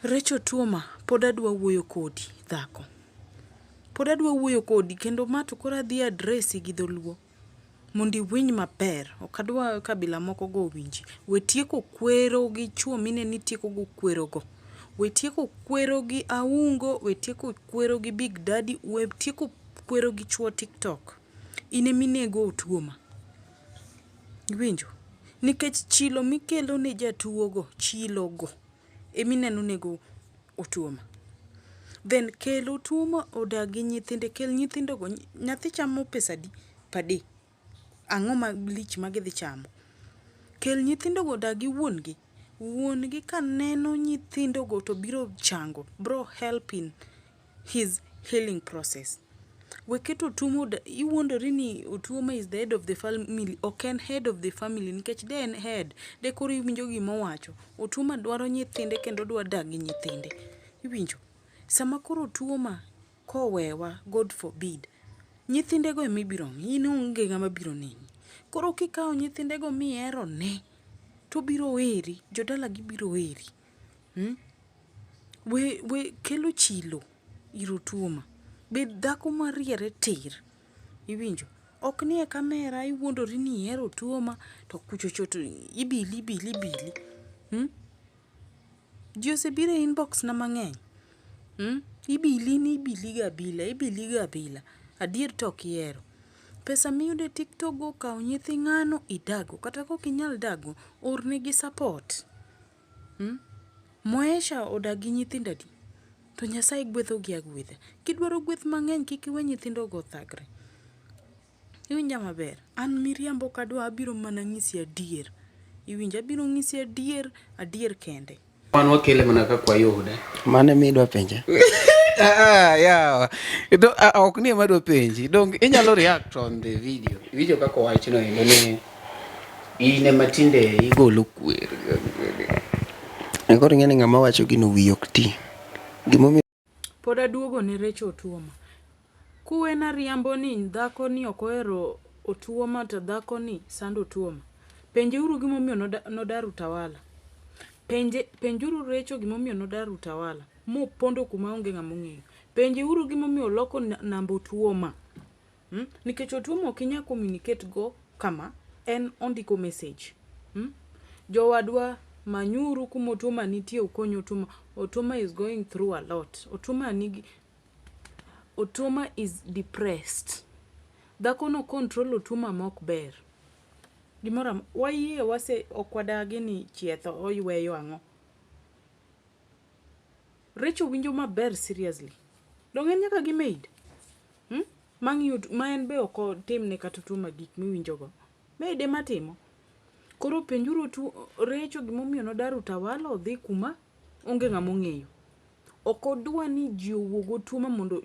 Recho Otuoma, pod adwa wuoyo kodi dhako. Pod adwa wuoyo kodi kendo ma to koro adhi address gi dholuo mondo iwinj maber. Ok adwa kabila moko go owinji. We tieko kwero gi chuo mineno itieko go kwero go. We tieko kwero gi Aungo, we tieko kwero gi Big Daddy, we tieko kwero gi chuo TikTok. In ema inego Otuoma. Iwinjo? Nikech chilo mikelo ne jatuo go, chilo go emineno nego Otuoma. Then kel Otuoma odag gi nyithinde, kel nyithindo go, nyathi chamo pesa adi per day? Ang'o malich ma gidhi chamo? Kel nyithindo go odag gi wuon gi. Wuon gi kaneno nyithindo go to biro chango, biro help in his healing process. We keto Otuoma iwuondori ni Otuoma is the head of the family. Ok en head of the family nikech de en head, de koro iwinjo gima owacho. Otuoma dwaro nyithinde kendo odwa dak gi nyithinde. Iwinjo? Sama koro Otuoma kowewa, God forbid, nyithindego ema ibiro ng'i, in onge ng'ama biro neni. Koro kikawo nyithindego mihero ne, to obiro heri, jodalagi biro heri. Hmm? We, we kelo chilo ir Otuoma. Bed dhako mariere tir. Iwinjo? Ok ni e kamera iwuondori ni ihero Otuoma to kuchocho to ibili ibili ibili. Hmm? Ji osebiro e inbox na mang'eny. Hmm? Ibili ni ibili ga abila, ibili ga abila. Adier to ok ihero. Pesa miyudo e TikTok go kaw nyithi ng'ano idago. Kata kok inyal dago, ornegi support. Hmm? Moesha odak gi nyithindo adi? To Nyasaye gwethogi agwetha. Kidwaro gweth mang'eny kik iwe nyithindogo othagre. Iwinja maber? An miriambo ok adwa abiro mana nyisi adier. Iwinjo abiro nyisi adier, adier kende. Wan wakele mana kaka wayude. Mano ema idwa penja? Ah, yawa. Do, ah, ok ni ema adwa penji. Dong inyalo react on the video. Iwinjo kaka owachno endo ni in ema tinde igolo kwer. Koro ing'e ni ng'ama wacho gino wiye ok ti. Gimomiyo Pod aduogo ne Recho Otuoma. Kuwena riambo ni dhako ni ok ohero Otuoma to dhako ni sando Otuoma. Penjeuru gimomiyo nodar Utawala. Penje, penjuru Recho gimomiyo nodar Utawala mopondo kuma onge ng'ama ong'eyo. Penjeuru gimomiyo oloko namba Otuoma. Hmm? Nikech Otuoma ok inyal communicate go kama, en ondiko message. Hmm? Jowadwa manyuru kuma Otuoma nitie ukony Otuoma. Otuoma is going through a lot. Otuoma nigi Otuoma is depressed. Dhako no control Otuoma mok ber. Gimoro wayie wase ok wadagi ni chietho oyweyo ang'o. Rachel winjo maber seriously. Dong' en nyaka gi maid. Hmm? Mang'iyo ma en be ok otimne kata Otuoma gik miwinjogo. Maid ema timo. Koro penjuru tu Recho gimomiyo nodar Utawala odhi kuma onge ng'ama ong'eyo. Ok odwa ni ji owuog Otuoma mondo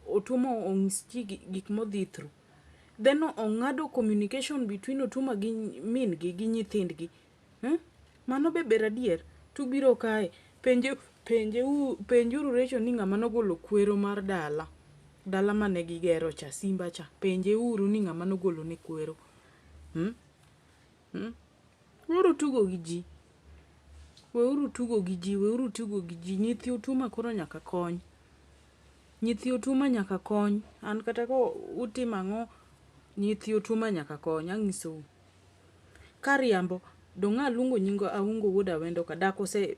Otuoma onyis ji gik modhi through. Then ong'ado communication between Otuoma gi min gi gi nyithindgi. Hmm? Mano be ber adier? Tubiro kae penje penje penjuru Recho ni ng'ama nogolo kwero mar dala. Dala mane gigero cha simba cha. Penje uru ni ng'ama nogolo ne kwero. Hmm? Hmm? Weuru tugo gi ji. Weuru tugo gi ji, weuru tugo gi ji. Nyithi Otuoma koro nyaka kony. Nyithi Otuoma nyaka kony. An kata ka utimo ang'o, nyithi Otuoma nyaka kony. Anyisou. Kariambo, dong' aluongo nying Aungo wuod Awendo ka dak ose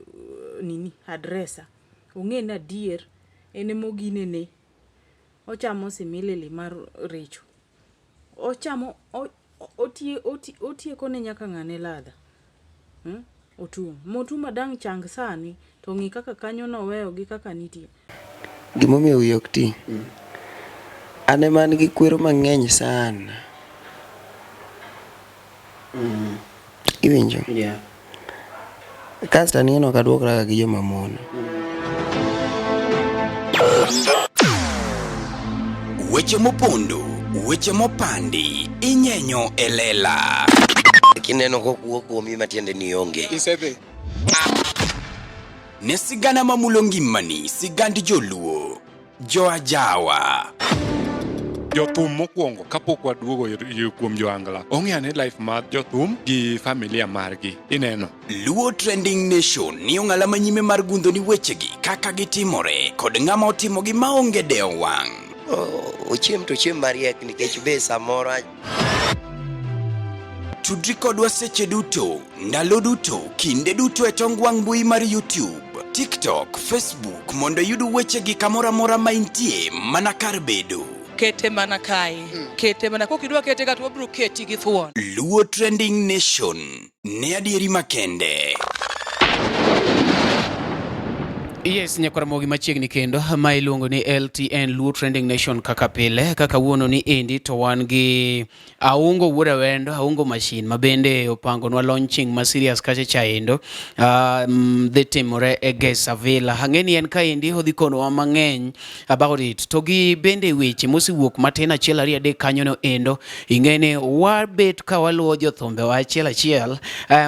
nini addressa. Ong'e ni adier en ema oginene. Ochamo similili mar Recho. Ochamo otieko ne nyaka ng'ane ladha. Hmm? Otuoma. Motuma dang' chang sani to ng'i kaka kanyo noweyo gi kaka nitie. Gimomiyo wiye ok ti. An ema an gi kwero mang'eny sana. Iwinjo? Yeah. Kasto an ing'eni ok aduokraga gi joma mon. Weche mopondo, weche mopandi, inyenyo e lela. Kineno kokuo kuomi matiende ni onge. Isedhi. Ne sigana mamulo ngimani, sigand joluo, joajawa. Jothum mokwongo kapok waduogo kuom joangla, ong'i ane life mar jothum gi familia margi. Ineno. Luo Trending Nation ni ong'ala manyime mar gundho ni wechegi kaka gitimore kod ng'ama otimogi maonge dewo wang'. Ochiem to ochiem mariek nikech be samoro Tudri kodwa seche duto, ndalo duto, kinde duto e tong wang' mbui mar YouTube, TikTok, Facebook mondo iyud wechegi kamoro amora ma intie mana kar bedo. Kete mana kae. Kete mana kokidwa kete ka to wabiro keti gi thuon. Luo Trending Nation ne adieri makende. Yes, nyakwaramogi machiegni kendo ma iluongo ni LTN Luo Trending Nation kaka pile kaka wuono ni endi to wan gi Aungo wuod Awendo, Aungo Machine ma bende opangonwa launching ma serious kacha cha endo dhi timore e Gesa Villa. Ang'e ni en kaendi odhi konowa mang'eny about it. To gi bende weche mosewuok matin achiel ariyo adek kanyo no endo ing'e ni wabet ka waluwo jothumbewa achiel achiel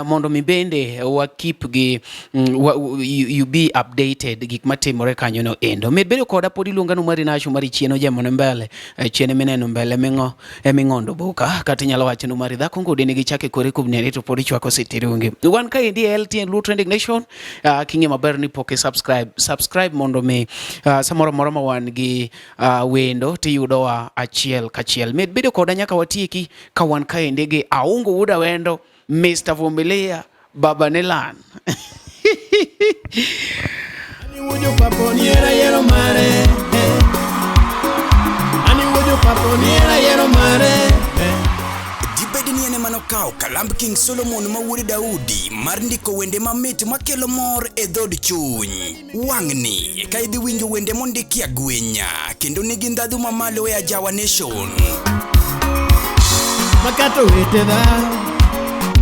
mondo mi bende wa keep gi you be updated gik matimore kanyo no endo. Med bedo koda pod iluonga no mari nasho mari chien ojemo ne mbele chien mineno mbele ming'o eming'ondo boka kata inyalo wacho ni mari dhako ngode nigi chake kore kubneri to pod ichwako sitirungi. Wan ka endi e LTN Luo Trending Nation king'e maber ni pok i subscribe mondo mi samoro amora ma wan gi wendo tiyudowa achiel kachiel. Med bedo koda nyaka watieki ka wan kaendi gi Aungo Wuod Awendo, Mr. Vumilia, Baba Nelan. Dibed ni en ema nokawo kalamb King Solomon ma wuod Daudi mar ndiko wende mamit makelo mor e dhood chuny. Wang'ni ka idhi winjo wende mondiki agwenya kendo nigi ndhadhu mamalo e Ajawa Nation. Makato owete dhao,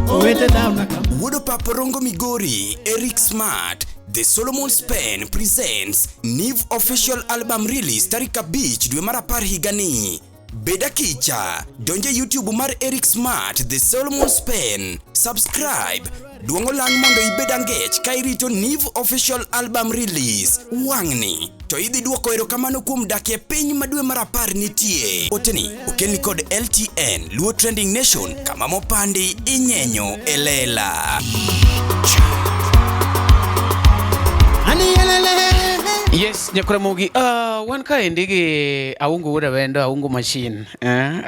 owete dhao na kama. Wuod Papa Rongo Migori, Eric Smart, The Solomon Spen presents Niv official album release tarik 5 dwe mar 10 higani. Bed akicha, donj e YouTube mar Eric Smart, The Solomon Spen, subscribe, duong' olang' mondo ibed angech ka irito Niv official album release. Wang'ni to idhi duoko erokamano kuom dak e piny ma dwe mar 10 nitie. Oteni okelni kod LTN Luo Trending Nation kama mopandi inyenyo e lela. Yes, nyakwaramogi wan kaendi gi Aungo Wuod Awendo, Aungo Machine.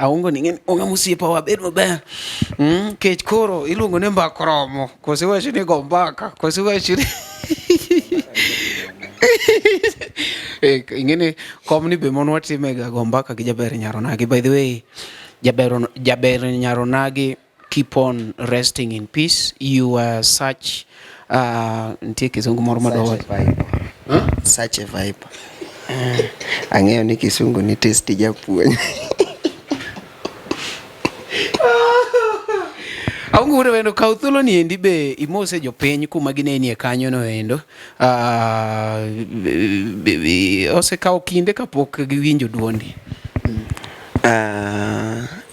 Aungo ni ng'eni ong'ama osiepa wa bed maber. Kech koro iluongo ni mbak romo, koso iwacho ni go mbaka, koso iwacho ni ing'eni kom ni be mon watimega go mbaka gi Jaber Nyaronagi. By the way, Jaber Nyaronagi, keep on resting in peace. You are such nitie kizungu moro madwa Such a vibe. Huh? Such a vibe. Ang'eyo ni kisungu ni testi japuonj. Aungo wuod Awendo, kaw thuolo ni endi be imose jopiny kuma ginenie kanyo no endo. Osekawo kinde kapok giwinjo duondi.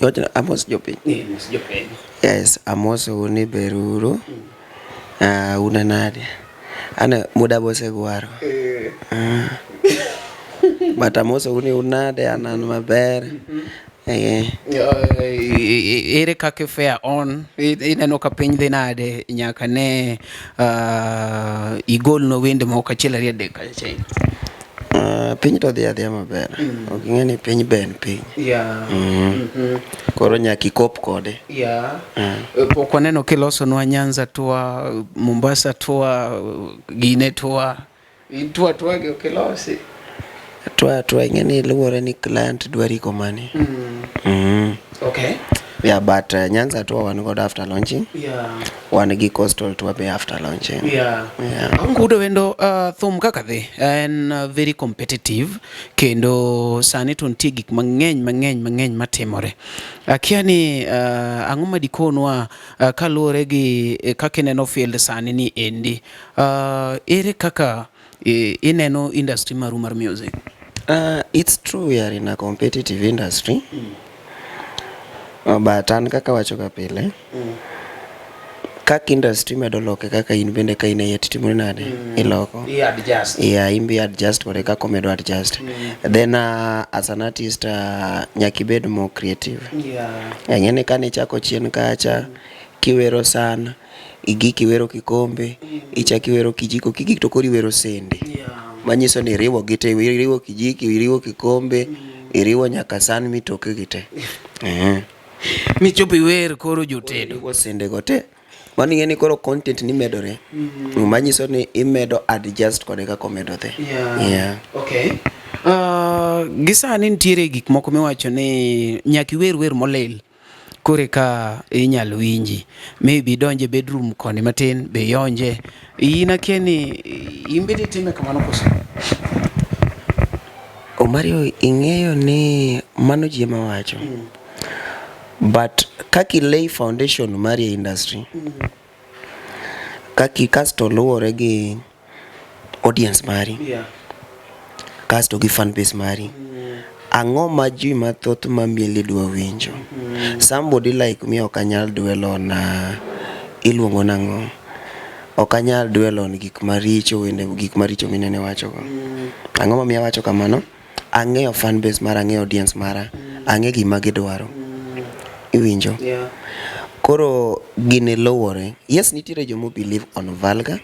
Iwacho amos jopiny. Mos jopiny. Yes, amosou ni beruru. Un nade? Ane muda bosegwaro. But amosou ni un nade, an an maber. Ere kaka fare on ineno ka piny dhi nade nyaka ne igolno wende moko achiel ariyo adek kacha chien. Piny to dhi adhiya maber. Ok ing'e ni piny be en piny. Koro nyaka ikop kode. Pok waneno kilosonwa Nyanza tour, Mombasa tour, gine tour. Tour tour gi ok ilosi. Tour tour ing'e ni luwore ni client dwari komani. Okay. Yeah, but Nyanza tour wan godo after launching. Wan gi coastal tour be after launching. Aungo Wuod Awendo, thum kaka dhi en very competitive kendo sani to nitie gik mang'eny mang'eny mang'eny matimore. Akia ni ang'o ma dikonwa kaluwore gi kaka ineno field sani ni endi. Ere kaka ineno industry maru mar music? It's true we are in a competitive industry. But an kaka wacho ga pile, Kaka industry medo loke kaka in bende ka in e iye titimori nade? Iloko. I adjust. Yeah, in be adjust kode kaka omedo adjust. Then as an artist nyaka ibed more creative. Ing'e ni kane ichako chien kacha, kiwero sana, igik iwero kikombe, ichak iwero kijiko, kigik to koro iwero sende. Manyiso ni iriwo gi te, iriwo kijiko, iriwo kikombe, iriwo nyaka san mitoke gi te. Eh. Michopo iwer koro jotedo. Iriwo sende go te. Mano ing'e ni koro content ni medore. Manyiso ni imedo adjust kode kaka omedo dhi. Yeah. Okay. Gi sani nitiere gik moko miwacho ni nyaka iwer wer molil kore ka inyalo winji. Maybe idonje bedroom koni matin be ionje. In akia ni in bende itime kamano koso? Omario ing'eyo ni mano ji ema wacho. But kaka ilay foundation mari e industry, kaki kasto luwore gi audience mari, kasto gi fan base mari. Ang'o ma ji mathoth ma mieli dwa winjo? Somebody like me ok anyal dwell on iluongo nang'o? Ok anyal dwell on gik maricho wende gik maricho minene wacho go. Ang'o momiyo awacho kamano? Ang'eyo fan base mara, ang'eyo audience mara, ang'e gima gidwaro. Iwinjo? Koro gini luwore. Yes, nitiere joma believe on vulgar.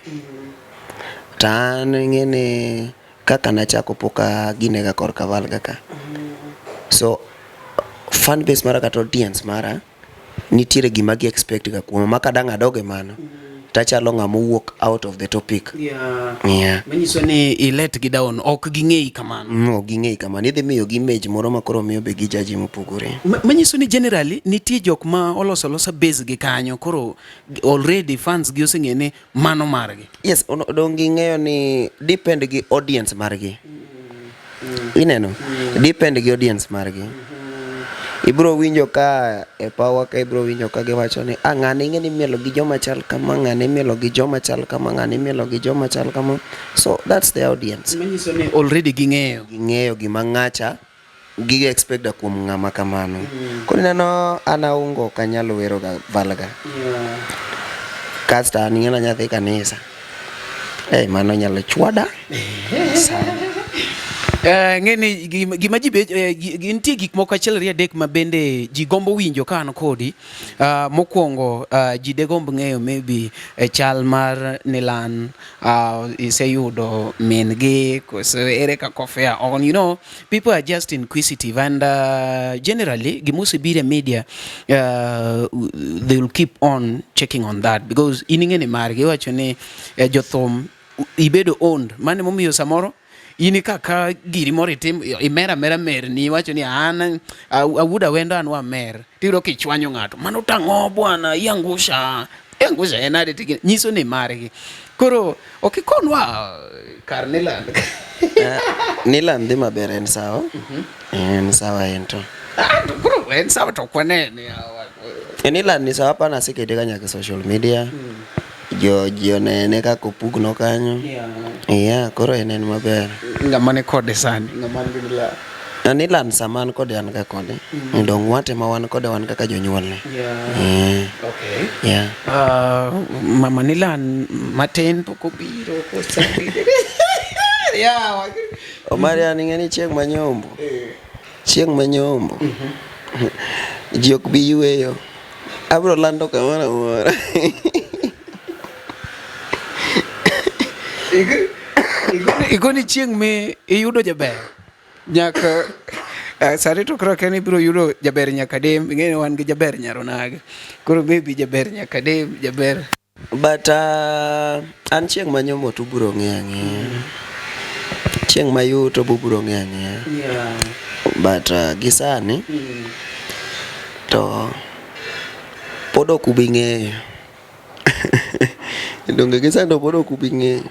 To an ing'e ni kaka nachako pok aginega korka vulgar ka. So fan base mara kata audience mara nitiere gima gi expect ga kuoma ma kadang' adog e mano tachalo ng'ama owuok out of the topic. Yeah. Manyiso ni i let gi down, ok ging'eyi kamano. Ok ging'eyi kamano. Idhi miyogi image moro ma koro miyo be gijaji mopogore. Manyiso ni generally nitie jok ma oloso alosa base gi kanyo koro already fans gi oseng'e ni mano margi. Yes, dong ging'eyo ni depend gi audience margi. Ineno? Depend gi audience margi. Ibro winjo ka e pawa ka ibro winjo ka giwacho ni ah ng'ani ing'e ni imielo gi joma chal kama, ng'ani imielo gi joma chal kama, ng'ani imielo gi joma chal kama. So that's the audience. Manyiso ni already ging'eyo. Ging'eyo gima ng'acha gi expect ga kuom ng'ama kamano. Koro ineno an aungo ok anyal wero ga vulgar. Kasto an ing'e ni nyathi kanisa. Eh, mano nyalo chwada. Sana. Ng'e ni gima ji be nitie gik moko achiel ariyo adek ma bende ji gombo winjo ka an kodi. Mokwongo ji de gomb ng'eyo maybe chal mar Nilan, iseyudo min gi koso ere kaka ofea on, you know, people are just inquisitive and generally gimosebiro e media they will keep on checking on that because in ing'e ni margi iwacho ni jothum ibedo owned. Mano emomiyo samoro in kaka giri moro itim imer amera merni iwacho ni an awuod awendo an wamer tiyudo kichwanyo ng'ato mano tang'o bwana iangusha iangusha en nade tigi nyiso ni margi koro ok ikonwa kar Niland. Niland dhi maber en sawa. En sawa en to. Ah, to koro en sawa to ok wanene. Niland ni sawa pana asekete ga nyaka e social media. Jo ji onene kaka opugno kanyo. Yeah, koro en en maber. Ng'ama ni kode sani, ng'ama ni gi Niland. Niland sama an kode an ga kode. Dong wate ma wan kode wan kaka jonyuolne. Okay. Yeah. Mama Niland matin pok obiro kosa. Yeah. Omari an ing'e ni chieng' manyombo. Chieng' manyombo. Ji ok bi yweyo. Abro lando kamoro amora. Igoni chieng' mi iyudo jaber. Nyaka sani to koro akia ni ibiro yudo jaber nyaka dem. Ing'e ni wan gi jaber Nyaronage. Koro maybe jaber nyaka dem, jaber. But an chieng' manyombo to ubiro ng'eyo ang'eya. Chieng' mayuto be ubiro ng'eyo ang'eya. But gi sani to pod ok ubi ng'eyo. Donge gi sani to pod ok ubi ng'eyo.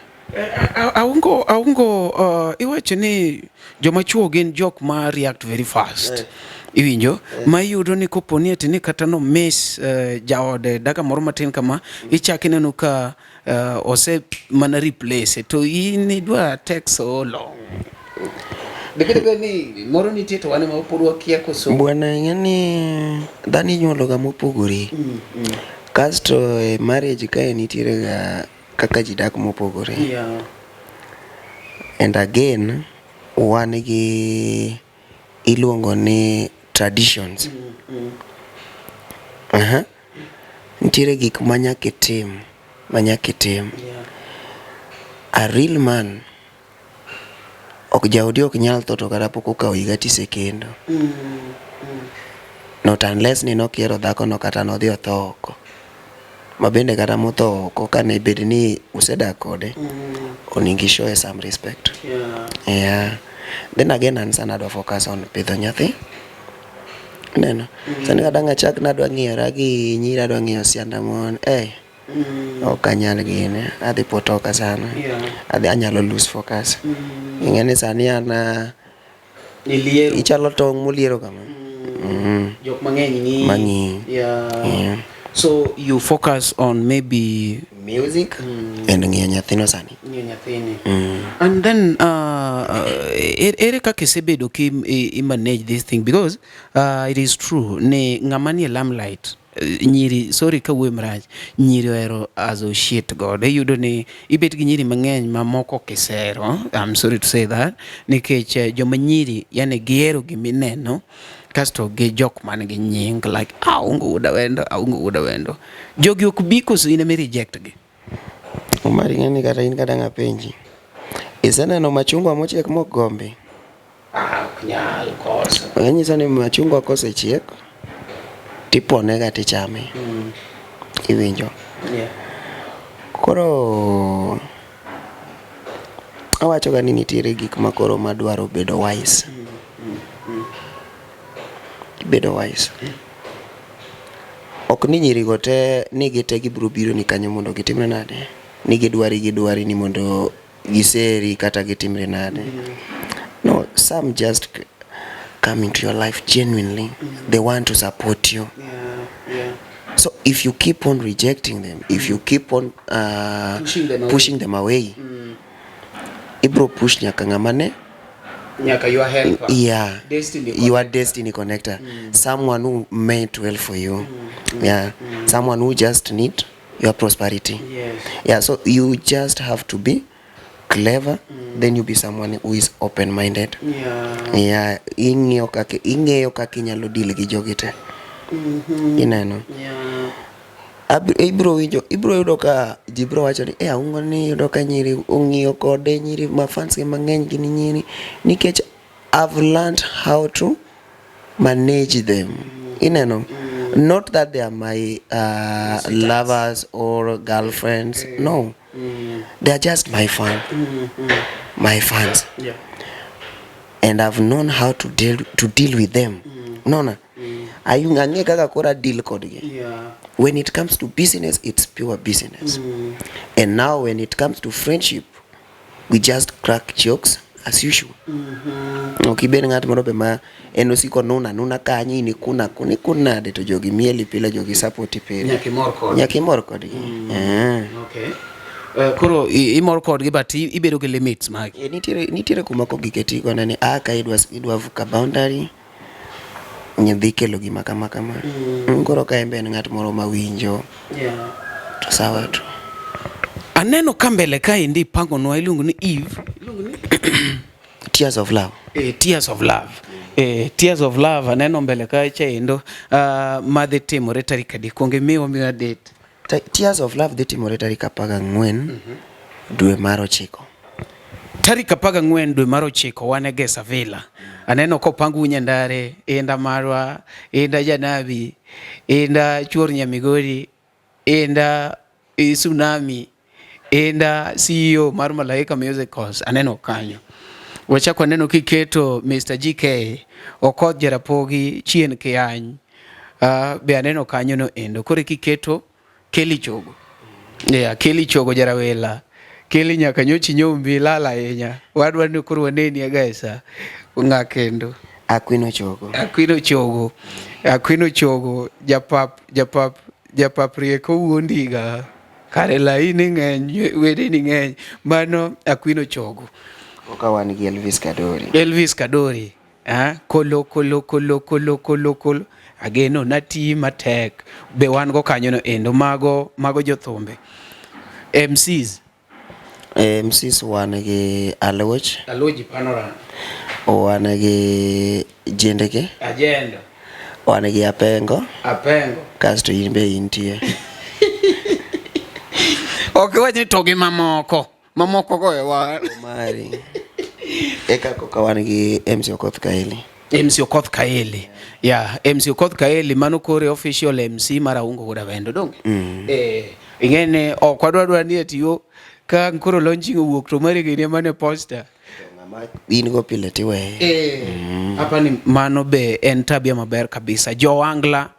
Aungo, aungo iwacho ni joma chuo gin jok ma react very fast. Iwinjo? Ma iyudo ni kopo ni ati ni kata no miss jaode dakika moro matin kama, ichako ineno ka ose mana replace to in idwa take so long. Dibed bed ni moro nitie to wan ema pod wakia koso. Bwana ing'e ni dhano inyuolo ga mopogore. Kasto e marriage kae nitiere ga kaka ji dak mopogore. And again, wan gi iluongo ni traditions. Aha. Nitiere gik ma nyaka itim, ma nyaka itim. A real man ok jaodi ok nyal tho to kata pok okawo higa tisekendo. Not unless ni nokiero dhako no kata nodhi otho oko. Ma bende kata motho oko kane bed ni usedak kode, onego i show some respect. Yeah. Then again an sana adwa focus on pidho nyathi. Ineno? Sani ka dang' achak nadwa ng'iyora gi nyiri adwa ng'iyo sianda mon, eh, ok anyal gini, adhi potoka sana. Adhi anyalo lose focus. Ing'e ni sani an Iliero. ichalo tong' moliero kama. Jok mang'eny ng'iyi. Mang'iyi. Yeah. So you focus on maybe Music and ng'iyo nyathino sani. ng'iyo nyathini. And then ere kaka isebedo ki i manage this thing because it is true ni ng'ama nie limelight nyiri sorry kawuoyo marach nyiri ohero associate godo iyudo ni ibet gi nyiri mang'eny ma moko ok isero I'm sorry to say that nikech joma nyiri yani gihero gimineno kasto gi jok man gi nying like aongo wuod awendo aongo wuod awendo jogi ok bi koso in ema i reject gi Omar ing'e ni kata in kata dang' apenji. Iseneno machungwa mochiek mok gombi? Ok nyal koso. Anyiso ni machungwa kosechiek tipone ga tichame. Iwinjo? Yeah. Koro awacho ga ni nitiere gik ma koro madwaro bedo wise. Bedo wise. Ok ni nyirigo te ni gite gibiro biro ni kanyo mondo gitimre nade? Ni gidwari gidwari ni mondo giseri kata gitimre nade? No, some just come into your life genuinely. They want to support you. So if you keep on rejecting them, if you keep on Pushing them away. pushing them away, ibro push nyaka ng'ama ne Nyaka your helper. Yeah. Destiny Your connector. destiny connector. Someone who meant well for you. Yeah. Someone who just need your prosperity. Yeah, so you just have to be clever, then you be someone who is open minded. Yeah, ing'iyo kaka ing'eyo kaka inyalo deal gi jogi te. Ineno? Ibro winjo ibro yudo ka ji bro wacho ni eh aungo ni yudo ka nyiri ong'iyo kode nyiri ma fans ge mang'eny gin nyiri nikech I've learned how to manage them. Ineno? Not that they are my lovers or girlfriends. No. They are just my fan. My fans. And I've known how to deal with them. Unaona? Ayu ang'e kaka koro deal kodgi. When it comes to business, it's pure business. And now when it comes to friendship, we just crack jokes as usual. Ok ibed ng'at moro be ma en osiko nuna nuna kanyo in ikuna kuna ikun nade to jogi mieli pile jogi support pile. Nyaka imor kodgi. Nyaka imor kodgi. Eh. Okay. Koro imor kodgi but ibedo gi limits magi. Eh, nitiere kuma kogik tigone ni a ka idwa vuka boundary dhi kelo gima kama kama. Koro ka en be en ng'at moro mawinjo to sawa tu. Aneno ka mbele kaendi ipangonwa iluongo ni Eve. Iluongo ni Tears of Love. Tears of Love. Tears of Love aneno mbele kacha endo madhi timore tarik adi? Kuong imiwa miwa date. Tears of Love dhi timore tarik 14 dwe mar 9. Tarik 14 dwe mar 9 wan e Gesa Villa. Aneno kopang Nyandare, Inda Marwa, Inda Janabi, Inda Chuor Nyamigori, Inda Tsunami, Inda CEO mar Malaika Music Halls. Aneno kanyo. Wachako aneno kiketo Mr. GK, Okoth Jarapogi, Chien Kiany. Be aneno kanyo no endo. Koro kiketo Kelly Chogo. Yeah, Kelly Chogo Jarawela. Kelly nyaka nyochi nyombi lala ahinya. Wadwa ni koro waneni e Gesa. Ng'a kendo? Akwino Chogo. Akwino Chogo. Akwino Chogo japap rieko wuondiga. Kare laini ng'eny, wedeni ng'eny. Mano Akwino Chogo. Koka wan gi Elvis Kadori. Elvis Kadori. Ah, kolo kolo kolo kolo kolo kolo. Ageno nati matek. Be wan go kanyo no endo mago mago jothumbe. MCs. MCs wan gi Aluoch. Aluoch Panorama. Wan gi Jendeke. Ajendo. Wan gi Apengo. Apengo. Kasto in be intie. Ok iwach ni to gi mamoko. Mamoko go e wan. Mari. Eka koka wan gi MC Okoth Kaeli. MC Okoth Kaeli. Yeah, MC Okoth Kaeli mano kore official MC mar Aungo Wuod Awendo donge? Mm. Eh, ing'e ni ok wadwa dwa ni ati yo ka koro launching owuok to mari gini ema ne poster. In go pile tiweye. Eh, mm. Hapa ni mano be en tabia maber kabisa. Jo Angla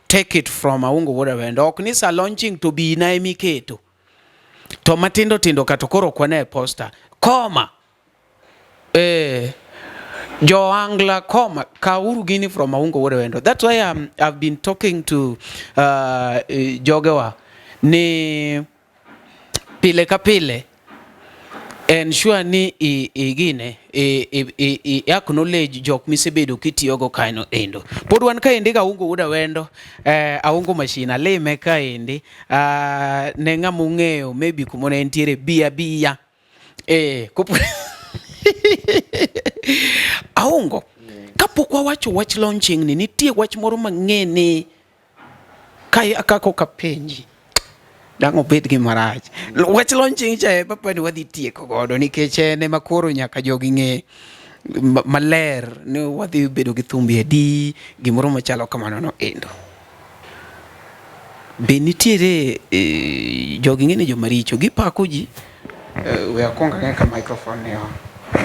take it from Aungo Wuod Awendo. Ok ni sa launching to bi na emiketo. To matindo tindo kato koro ok wane e poster. Koma. Eh, jo Angla koma kauru gini from Aungo Wuod Awendo. That's why I've been talking to jogewa ni pile ka pile ensure ni igine i acknowledge jok misebedo kitiyogo kanyo endo. Pod wan kaendi ga Aungo Wuod Awendo, Aungo Machine alime kaendi ne ng'ama ong'eyo maybe kuma ne entiere biya biya. Kopo Aungo, kapok wawacho wach launching ni nitie wach moro mang'e ni kaka ok apenji dang' obed gi marach. Wach launching cha e papa ni wadhi tieko godo nikech en ema koro nyaka jogi ng'e maler ni wadhi bedo gi thumbe adi, gimoro machalo kamano no endo. Be nitiere jogi ng'e ni joma richo gipako ji we akwong ang'e ka microphone ni on.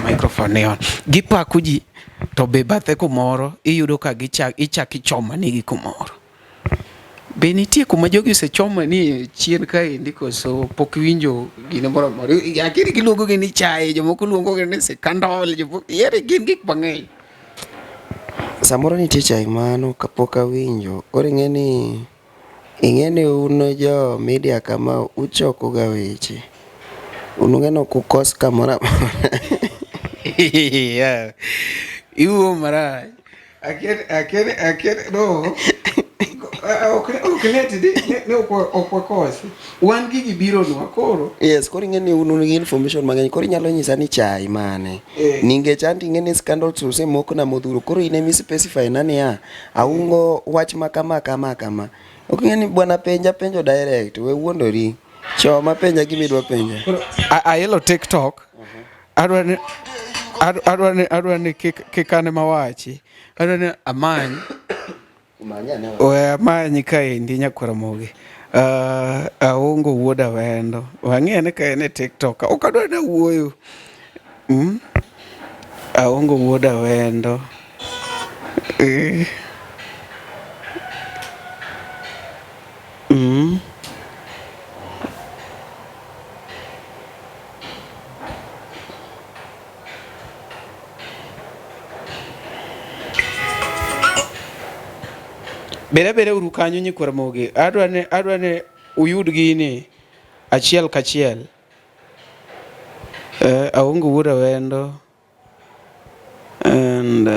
Microphone ni on. Gipako ji to be bathe kumoro iyudo ka gichak ichak ichoma nigi kumoro. Be nitie kuma jogi osechoma ni chien kaendi koso pok iwinjo gino moro amora? Akiri giluongo gi ni chae, jomoko luongo gi ni sikandol, jomoko yere gin gik mang'eny. Samoro nitie chae mano kapok awinjo. Koro ing'e ni ing'e ni un jo media kama uchoko ga weche. Un ung'e ni ok ukos kamoro amora. Yeah. Iwuo marach. Akia no. Ok net ni ok wakosi. Wan gigi bironwa koro. Yes, koro ing'e ni un un gi information mang'eny. Koro inyalo nyisa ni chai mane. Nikech anto ing'e ni scandals osemokna modhuro. Koro in ema i specify na niya, aungo wach ma kama kama kama. Ok ing'e ni bwana penja penjo direct, we wuondori. Choma penja gima idwa penja. Koro aelo TikTok. Adwa ni kik an ema wachi. Adwa ni amany. We amany kaendi nyakwar Ramogi. Aungo Wuod Awendo. Wang'e ni ka en e TikTok. Ok adwa ni awuoyo. Aungo Wuod Awendo. Bed abeda uru kanyo nyikwar Ramogi. Adwa ni uyud gini achiel kachiel. Aungo Wuod Awendo and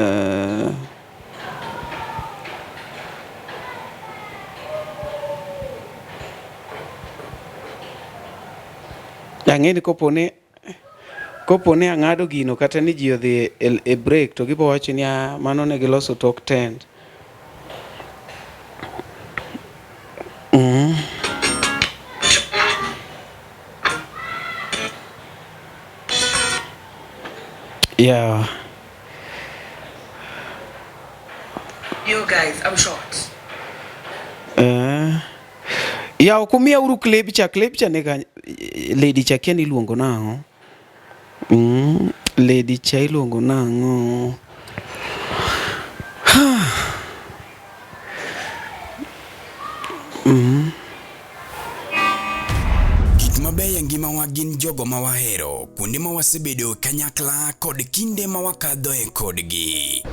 ang'e ni kopo ni ang'ado gino kata ni ji odhi e break to gibo wacho ni mano ne giloso tok tent. Yeah. You guys, I'm short. Ya ok umiya uru clip cha, clip cha ni lady cha kia ni iluongo nang'o? Lady cha iluongo nang'o? Gik mabeyo e ngimawa gin jogo ma wahero, kuonde ma wasebedo kanyakla kod kinde ma wakadhoe kodgi.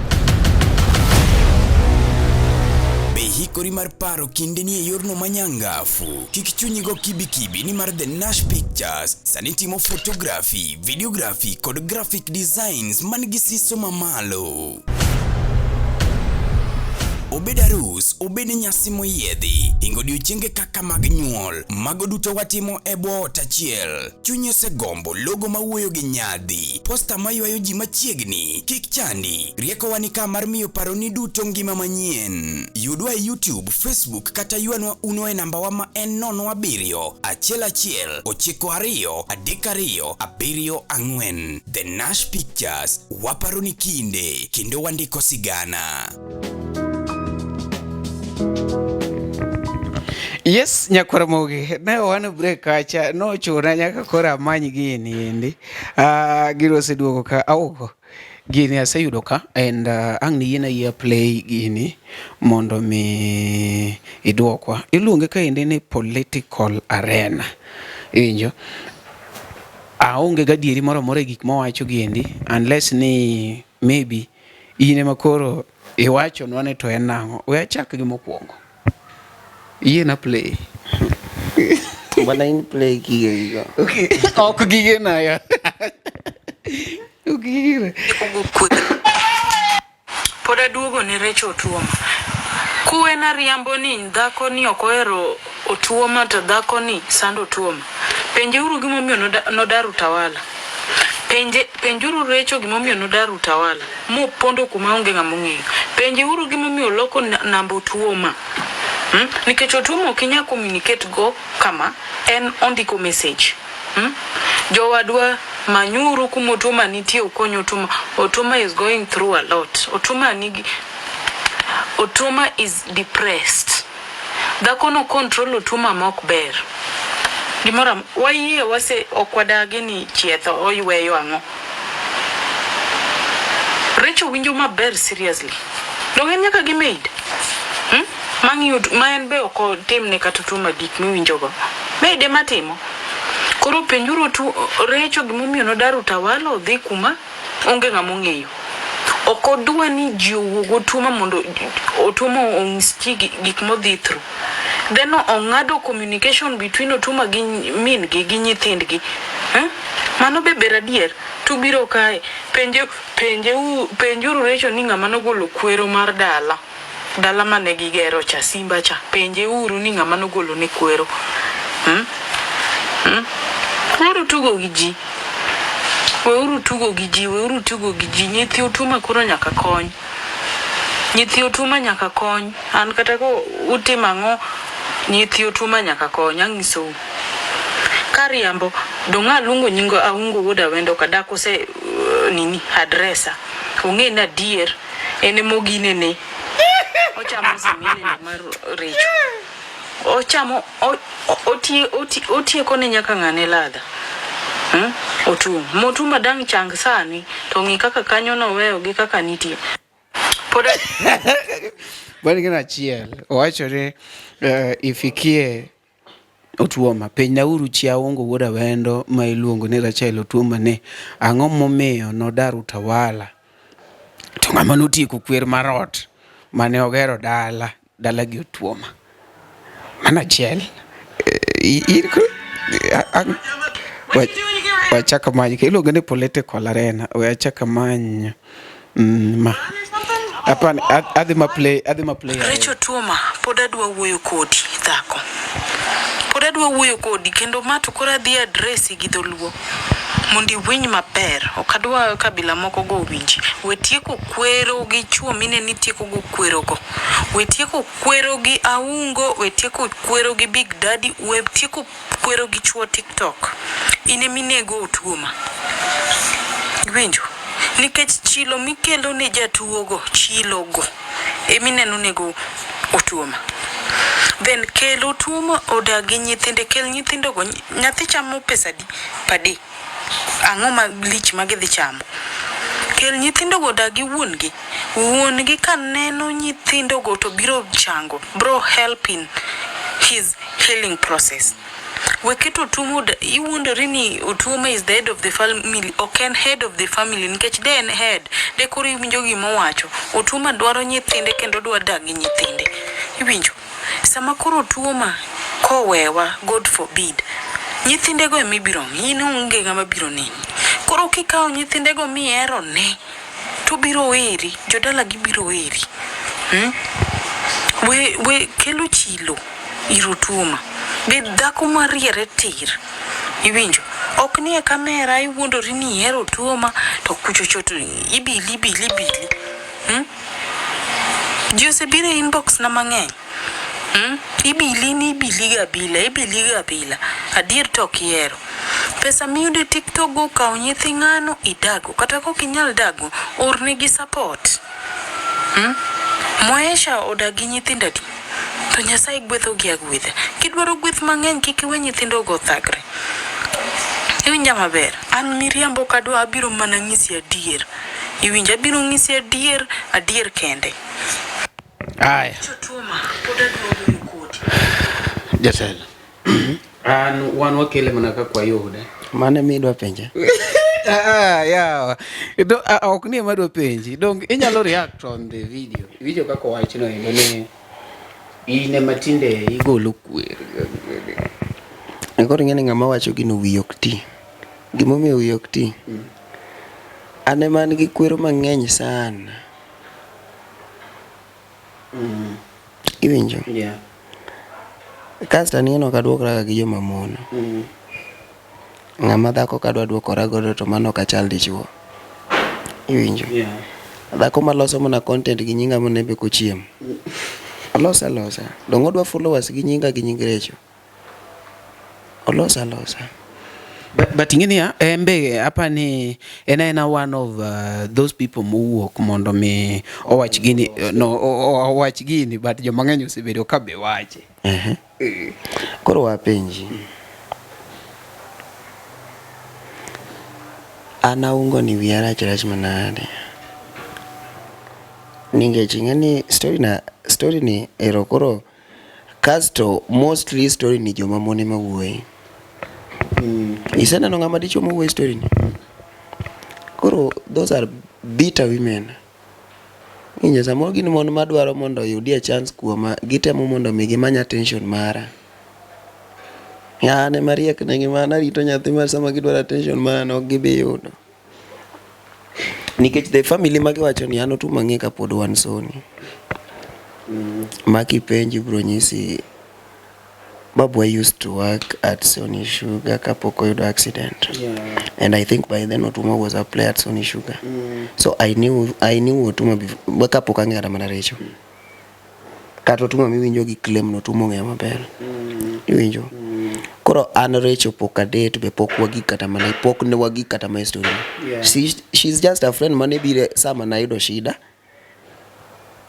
Be hikori mar paro kindeni e yorno manyangafu? Kik chunyi go kibikibi nimar The Nash Pictures sani timo photography, videography kod graphic designs man gi siso mamalo. Obed arus, obed nyasi moyiedhi, hingo odiochienge kaka mag nyuol, mago duto watimo e bwo ot achiel. Chunyi osegombo logo mawuoyo gi nyadhi, posta maywayo ji machiegni, kik chandi, riekowa ni ka mar miyo paroni duto ngima manyien. Yudwa e YouTube, Facebook kata ywanwa uno e nambawa ma en 07 11 92 32 74. The Nash Pictures, waparo ni kinde kendo wandiko sigana. Yes, nyakwar Mogi, ne wan break kacha, nochuna nyaka koro amany gini endi. Ah, gino oseduogo ka augo. Gini aseyudo ka and ang' niyiena yie play gini mondo mi iduokwa. Iluonge kaendi ni political arena. Iwinjo? Aonge gadieri moro amora e gik mowacho giendi unless ni maybe in ema koro iwachonwa ni to en nang'o. We achak gi mokwongo. Yiena play. Bwana in play gige gigo. Okay. Ok gigena ya. Ok gigena. Pod aduogo ne Recho Otuoma. Kuwe nariambo ni dhako ni ok ohero Otuoma to dhako ni sando Otuoma. Penjeuru gimomiyo nodar Utawala. Penje, penjuru Recho gimomiyo nodar Utawala mopondo kuma onge ng'ama ong'eyo. Penjeuru gimomiyo oloko namba Otuoma. Hmm? Nikech Otuoma ok inyal communicate go kama en ondiko message. Hmm? Jowadwa manyuru kuma Otuoma nitie ukony Otuoma. Otuoma is going through a lot. Otuoma nigi Otuoma is depressed. Dhako no control Otuoma ma ok ber. Gimoro wayie wase ok wadagi ni chietho oyweyo ang'o. Rachel winjo maber seriously. Dong en nyaka gi maid. Hmm? Mang'iyo ma en be ok otimne kata Otuoma gik miwinjogo. Maid ema timo. Koro penjuru tu Recho gimomiyo nodar Utawala odhi kuma onge ng'ama ong'eyo. Ok odwa ni ji owuog Otuoma mondo Otuoma onyis ji gik modhi through. Then ong'ado communication between Otuoma gi min gi gi nyithindgi. Eh? Mano be ber adier. Tubiro kae penje penje penjuru Recho ni ng'ama nogolo kwero mar dala. Dala mane gigero cha, simba cha, penje uru ni ng'ama nogolo ne kwero. Hmm? Hmm? Weuru tugo gi ji. Weuru tugo gi ji, weuru tugo gi ji. Nyithi Otuoma koro nyaka kony. Nyithi Otuoma nyaka kony. An kata ko utimo ang'o, nyithi Otuoma nyaka kony, ang'isou. Kariambo, dong' aluongo nying Aungo wuod Awendo ka dak ose nini addressa. Ong'e ni adier En ema oginene. Ochamo similene mar Recho. Ochamo otieko ne nyaka ng'ane ladha. Hmm? Otum. Motuma dang' chang sani to ng'i kaka kanyo noweyo gi kaka nitie. Pod Bani gino achiel owacho ni ifikie Otuoma, penjnauru chi Aungo wuod Awendo ma iluongo ni Rachael Otuoma ni ang'o momiyo nodar Utawala to ng'ama notieko kwer mar ot mane ogero dala dala gi Otuoma. Mano achiel. Wachak amany iluonge ni political arena. We achak amany ma. Hapana, adhi ma play, adhi ma play. Recho Tuoma, pod adwa wuoyo kodi dhako. Pod adwa wuoyo kodi kendo ma to koro adhi addressi gi dholuo mondo iwinj maber. Ok adwa kabila moko go owinji. We tieko kwero gi chuo mine ni tieko go kwero go. We tieko kwero gi Aungo, we tieko kwero gi Big Daddy, we tieko Kwero gi chuo tiktok. In eminego Otuoma. Iwinjo? Nikech chilo mikelo ne jatuo go, chilo go emineno nego Otuoma. Then kel Otuoma odag gi nyithinde, kel nyithindo go. Nyathi chamo pesa adi per day? Ang'o malich ma gidhi chamo? Kel nyithindo go odag gi wuon gi. Wuon gi ka neno nyithindo go to biro chango, bro helping his healing process. We keto Otuoma iwuondori ni Otuoma is the head of the family, ok en head of the family nikech de en head de koro iwinjo gima owacho. Otuoma dwaro nyithinde kendo odwa dak gi nyithinde. Iwinjo? Sama koro Otuoma kowewa, God forbid, nyithindego ema ibiro ng'i, in onge ng'ama biro neni. Koro kikawo nyithindego mihero ne, to biro weri, jodalagi biro weri. Hmm? We, we kelo chilo ir Otuoma. Bed dhako mariere tir. Iwinjo? Ok ni e kamera iwuondori ni ihero Otuoma to kuchocho to ibili ibili ibili. Hmm? Ji osebiro e inbox na mang'eny. Hmm? Ibili ni ibili ga abila, ibili ga abila. Adier to ok ihero. Pesa miyudo e TikTok go kaw nyithi ng'ano idago. Kata kok inyal dago, ornegi support. Hmm? Mwaesha odak gi nyithindo adi? To Nyasaye gwethogi agwetha. Kidwaro gweth mang'eny kik iwe nyithindogo othagre. Iwinja maber? An miriambo ok adwa abiro mana nyisi adier. Iwinja abiro nyisi adier, adier kende. Aya. Chotuma, pod adwa wuoyo kodi. Jatelo. An wan wakele mana kaka wayude. Mano ema idwa penja? Ah, yawa. Do, ah, ok ni ema adwa penji. Dong inyalo react on the video. Iwinjo kaka owachno endo ni in ema tinde igolo kwer. Koro ing'e ni ng'ama wacho gino wiye ok ti. Gimomiyo wiye ok ti, an ema an gi kwero mang'eny sana. Iwinjo? Yeah. Kasto an ing'eni ok aduokraga gi joma mon. Ng'ama dhako kadwa duokora godo to mano ok achal dichuo. Iwinjo? Yeah. Dhako maloso mana content gi nyinga monembe kochiem. Olos alosa. Dong' odwa followers gi nyinga gi nying Recho. Olos alosa. But ing'e niya, en be apa ni en aena one of those people mowuok mondo mi owach gini, no, owach gini but joma ng'eny osebedo ka be wache. Koro wapenji. An aungo ni wiya rach rach manade. Nikech ing'e ni story na story ni ero koro Kasto mostly story ni joma mon ema wuoye. Iseneno ng'ama dichuo mawuoyo e story ni? Koro those are bitter women. Iwinjo samoro gin mon madwaro mondo oyudie chance kuoma, gitemo mondo mi gimany attention mara. An ema riek negi ma an arito nyathi ma sama gidwaro attention mara no ok gibi yudo. Nikech the family ma giwacho ni an Otuoma ang'e kapod wan Sony. Ma kipenjo ibiro nyisi Babwa used to work at Sony Sugar kapok oyudo accident. Yeah. And I think by then Otuma was a player at Sony Sugar. So I knew Otuma before, kapok ang'eyo kata mana Recho. Kata Otuma miwinjo gi claim no Otuma ong'eyo maber. Iwinjo? Koro an Recho pok adate be pok wagik kata mana pok ne wagik kata mana e story. Yeah. She's just a friend mane biro sama nayudo shida.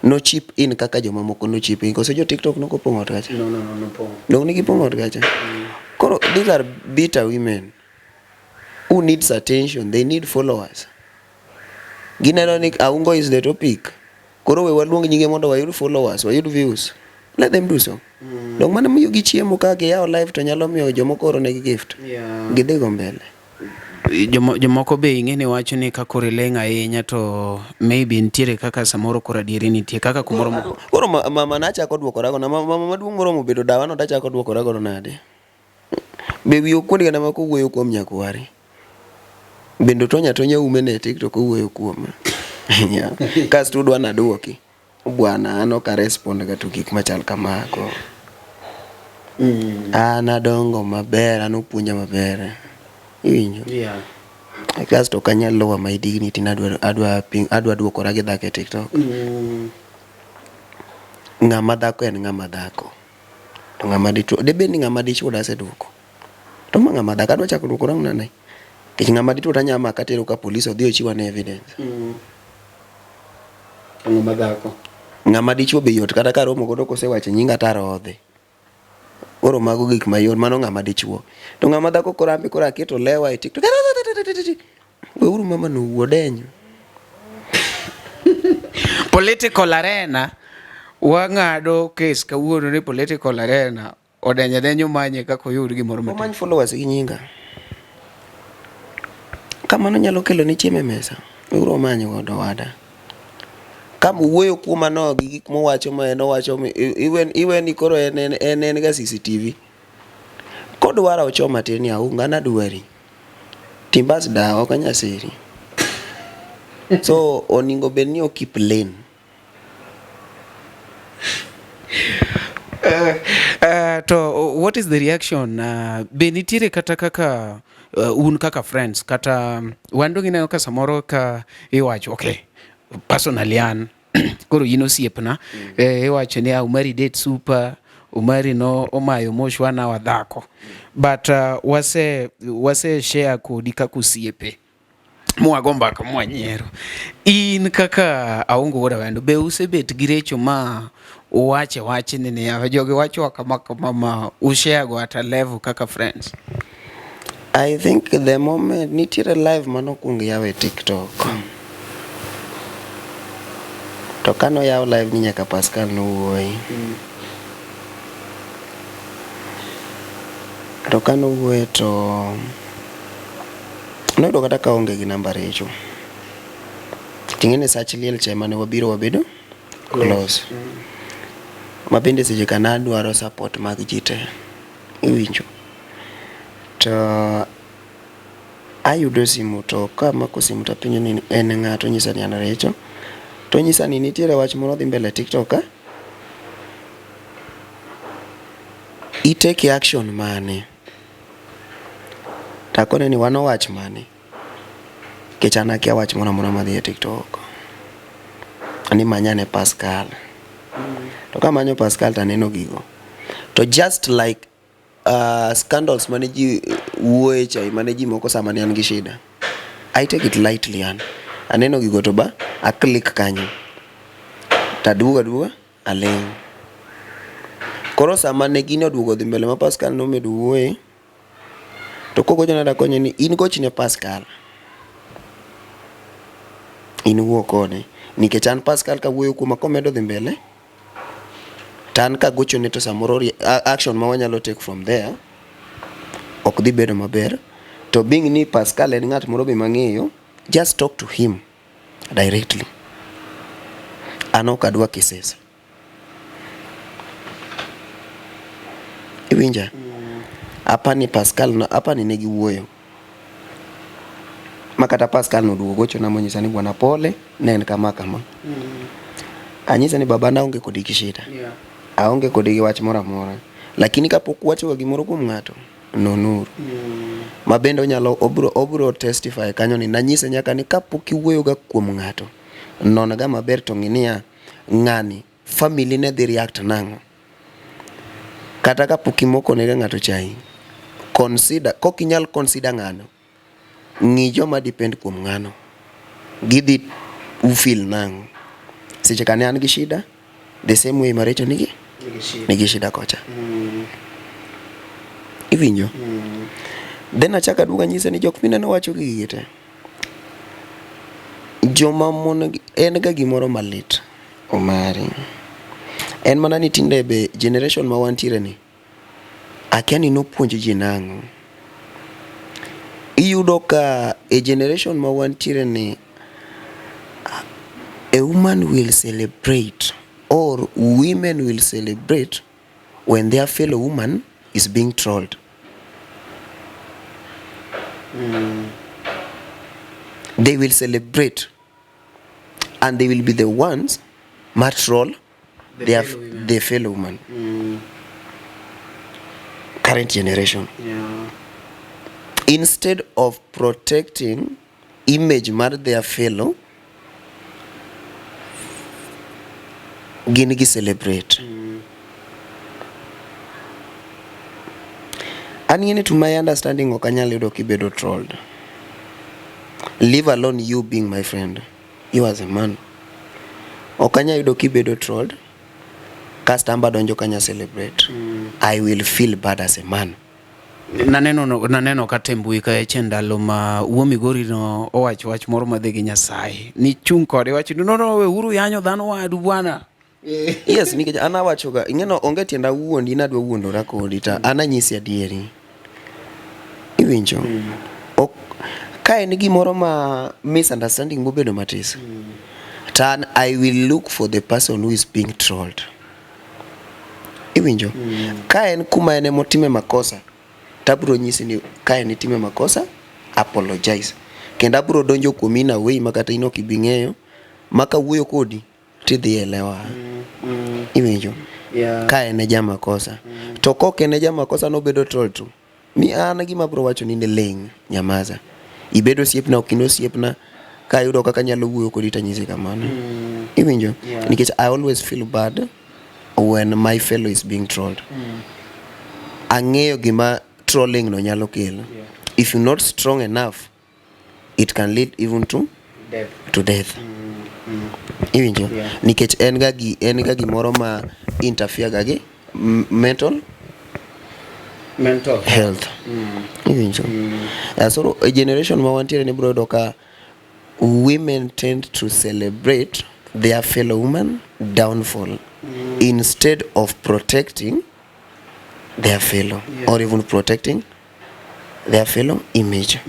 No chip in kaka jomamoko no chip in. Koso jo TikTok nokopong'o ot kacha? No, pong. Dong ne gipong'o ot kacha? Koro these are bitter women who needs attention. They need followers. Gineno ni Aungo is the topic. Koro we waluong nyinge mondo wayud followers, wayud views. Let them do so. Dong mano miyo gi chiemo ka giyawo live to nyalo miyo jomoko oro negi gift. Yeah. Gidhi go mbele. Jomoko be ing'e ni wacho ni ka koro ileng' ahinya to maybe nitiere kaka samoro koro adieri nitie kaka kumoro moko. Koro mama nachako duokora godo. Mama maduong' moromo bedo dawa no tachako duokora godo nade? Be wiye ok kuod kata mana kowuoyo kuom nyakware. Bende otonya atonya ume ne e TikTok owuoyo kuoma. Yeah. Kasto udwa naduoki. Bwana an ok arespond ga to gik machal kamago. An adongo maber, an opuonja maber. Iwinjo? Yeah. Kasto ok anyal lower my dignity ni adwa adwa ping, adwa duokora gi dhako e TikTok. Ng'ama dhako en ng'ama dhako. To ng'ama dichuo, debed ni ng'ama dichuo daseduoko. To ma ng'ama dhako adwa chako duokora nade? Nikech ng'ama dichuo to anyalo mako atero ka polis odhi ochiw ane evidence. Ng'ama dhako. Ng'ama dichuo be yot kata karomo godo kosewacho nyinga to arodhe. Koro mago gik mayot, mano ng'ama dichuo. To ng'ama dhako koro an be koro aketo lewa e TikTok. Weuru mama no owuo odenyo. Political arena wang'ado kes kawuono ni political arena odenyo adenyo manye kaka oyud gimoro matin. Omany followers gi nyinga. Kamano nyalo kelo ni chiemo e mesa. Weuru omany godo wada. Ka wuoyo kuoma no gi gik mowacho ma en owacho iwe ni koro en en en ga CCTV. Kodwaro ochoma tir ni aunga an adwari. Timbas dawa ok anyal siri. So oningo bed ni o keep lane. To what is the reaction? Be nitiere kata kaka un kaka friends kata wan dong ineno ka samoro ka iwacho okay, personally an koro in osiepna iwacho ni ah, Umari date super Umari no omayo mosh wana wa dhako but wase share kodi kaka osiepe mwago mbaka mwanyiero. In kaka Aungo Wuod Awendo, be usebet gi recho ma uwache wach ni niya, jogi wacho kama kama ma ushare go at a level kaka friends? I think the moment nitiere live manokwong yaw e TikTok. To kanoyaw live ni nyaka Pascal nowuoye. To kanowuoye to noyudo kata ka aonge gi namba Recho. Ting'e ni sach liel cha ema ne wabiro wabedo close. Ma bende seche ka nadwaro support mag ji te. Iwinjo? To ayudo simu to kamako simu tapenjo ni en ng'a to onyisa ni an Recho. To onyisa ni nitiere wach moro dhi mbele e TikTok ka. I take action mane? Takone ni wano wach mane? Nikech an akia wach moro amora madhi e TikTok. Ni manyane Pascal. To kamanyo Pascal taneno gigo. To just like scandals mane ji wuoye cha mane ji moko sama ne an gi shida. I take it lightly an. Aneno gigo to ba a click kanyo. Taduogo aduoga aling'. Koro sama ne gini oduogo dhi mbele ma Pascal nomedo wuoye, to kogochona takonye ni in gochne Pascal. In wuo kode. Nikech an Pascal kawuoyo kuoma komedo dhi mbele, to an kagochone to samoro action ma wanyalo take from there ok dhi bedo maber. To being ni Pascal en ng'at moro be mang'eyo, just talk to him directly. An ok adwa cases. Iwinja? Apani Pascal no, apani ne giwuoyo. Ma kata Pascal noduogo gochona monyisa ni bwana pole, ne en kama kama. Anyise ni baba naonge kodi gi shida. Aonge kodi gi wach moro amora. Lakini kapok wachoga gimoro kuom ng'ato, nonuru. Ma bende onyalo obro testify kanyo ni nanyise nyaka ni kapok iwuoyo ga kuom ng'ato, non ga maber to ng'i niya, ng'ani family ne dhi react nang'o. Kata kapok imoko ne ga ng'ato chai, consider, kok inyal consider ng'ano, ng'i joma depend kuom ng'ano. Gidhi feel nang'o. Seche ka ne an gi shida, the same way ma Rachel nigi shida kocha. Iwinjo? Then achako aduogo anyise ni jok mineno wacho gigi te, joma mon en ga gimoro malit Omari. En mana ni tinde be generation ma wantiere ni, akia ni nopuonj ji nang'o. Iyudo ka e generation ma wantiere ni, a woman will celebrate or women will celebrate when their fellow woman is being trolled. They will celebrate and they will be the ones ma troll their the fellow woman. Current generation. Instead of protecting image mar their fellow, gin gi celebrate. An ng'eni to my understanding ok anyal yudo kibedo trolled. Leave alone you being my friend. You as a man. Ok anyal yudo kibedo trolled. Kasto an be adonjo kanya celebrate. I will feel bad as a man. Naneno kata e mbui kaecha ndalo ma wuo Migori no owacho wach moro madhi gi Nyasaye. Nichung' kode iwacho ni no no weuru yanyo dhano wadu bwana. Yes, nikech an awachoga, ing'eno onge tienda wuondi nadwa wuondora kodi to an anyisi adieri. Iwinjo? Ok, ka en gimoro ma misunderstanding mobedo matis, to an I will look for the person who is being trolled. Iwinjo? Ka en kuma en emotime makosa, to abiro nyisi ni ka en itime makosa, apologize. Kendo abiro donjo kuomi in a way ma kata in ok ibi ng'eyo, ma kawuoyo kodi, tidhi elewa. Iwinjo? Ka en e jamakosa. To kok en e jamakosa nobedo troll to mi an gima abro wacho ni ling' nyamaza. Ibed osiepna ok in osiepna ka ayudo kaka anyalo wuoyo kodi tanyisi kamano. Iwinjo? Nikech I always feel bad when my fellow is being trolled. Ang'eyo gima trolling no nyalo kelo. If you're not strong enough, it can lead even to Death. to death. Iwinjo? Nikech en ga gi en ga gimoro ma interfere ga gi mental Mental. health. Iwinjo? So e generation ma wantiere ni bro yudo ka women tend to celebrate their fellow woman downfall instead of protecting their fellow or even protecting their fellow image.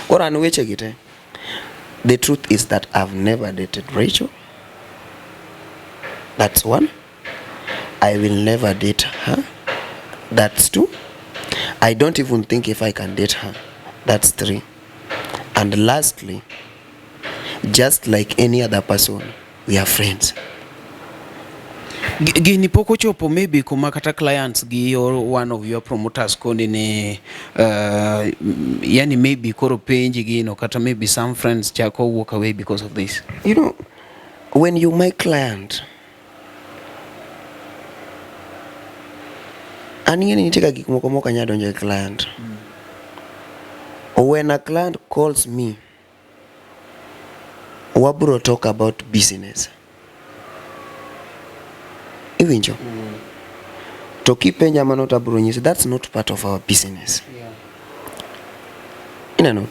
Koro an weche gi te, the truth is that I've never dated Rachel. That's one. I will never date her. That's two. I don't even think if I can date her. That's three. And lastly, just like any other person, we are friends. Gini pok ochopo maybe kuma kata clients gi or one of your promoters koni ni yani maybe koro penji gino kata maybe some friends chako walk away because of this. You know, when you my client, an ing'e ni nitie ga gik moko mok anyal donjo e client. When a client calls me, wabro talk about business. Iwinjo? To kipenja mano to abro nyisi that's not part of our business. Ineno?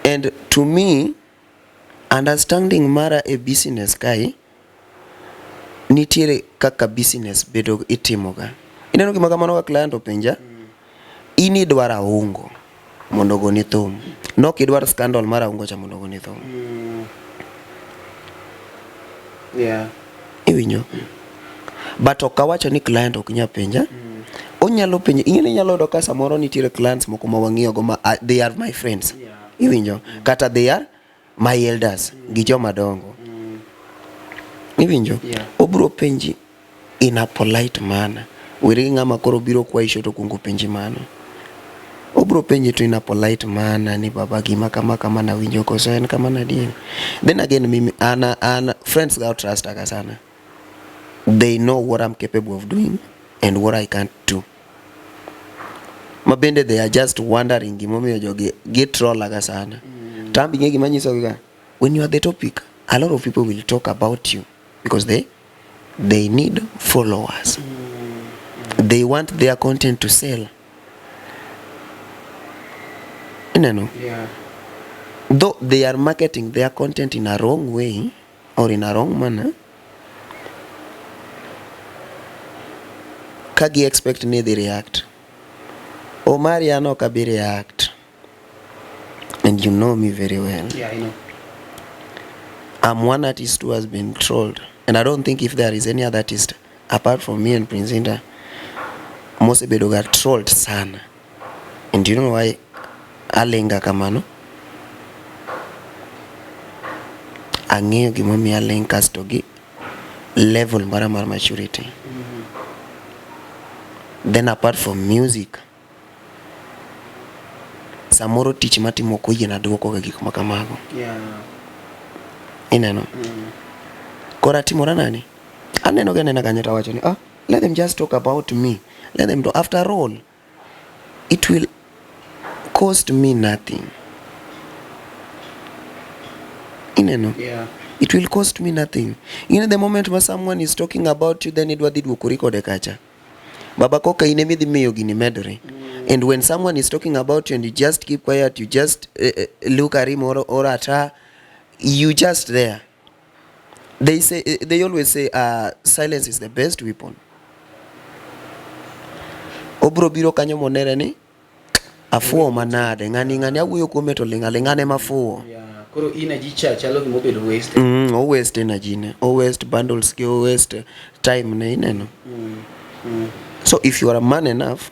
And to me, understanding mara e business kae, nitiere kaka business bedo itimoga. Ineno gima kamano ka client openja, in idwaro aungo mondo ogoni thum. Nok idwar scandal mar aungo cha mondo ogoni thum. Iwinjo? But ok awacho ni client ok nyal penja. Onyalo penjo, ing'e ni inyalo yudo ka samoro nitiere clients moko ma wang'iyo go ma they are my friends. Iwinjo? Kata they are my elders gi joma dongo. Iwinjo? Obro penji in a polite manner. Weri gi ng'ama koro biro kwayi show to kuongo penji mano. Obro penji to in a polite manner ni baba gima kama kama nawinjo koso en kamano adier. Then again mimi an friends ga trust aga sana. They know what I'm capable of doing and what I can't do. Ma bende they are just wondering gimomiyo jogi gi troll aga sana. Tambi ng'e gima nyisogi ga. When you are the topic, a lot of people will talk about you because they need followers. They want their content to sell. Ineno? Though they are marketing their content in a wrong way or in a wrong manner, ka gi expect ni dhi react. Omari an ok abi react. And you know me very well. Yeah, I know. I'm one artist who has been trolled. And I don't think if there is any other artist apart from me and Prince Indah mosebedo ga trolled sana. And you know why alenga kamano? Ang'eyo gimomiyo aling kasto gi level mara mar maturity. Then apart from music, samoro tich matimo ok oyiena duoko ga gik makamago. Ineno? Koro atimora nani? Aneno ga anena kanyo tawacho ni ah, let them just talk about me. Let them do. After all, it will cost me nothing. Ineno? It will cost me nothing. You know, the moment when someone is talking about you, then idwa dhi duokori kode kacha. Baba koka in ema idhi miyo gini medore. And when someone is talking about you and you just keep quiet, you just look at him or at her, you just there. They say, they always say silence is the best weapon. Obro biro kanyo monere ni afuwo manade ng'ani ng'ani awuoyo kuome to ling' aling' an ema afuwo. Koro energy cha chalo gima obedo waste. O waste energy ne, o waste bundles gi, o waste time ne ineno. So if you are a man enough,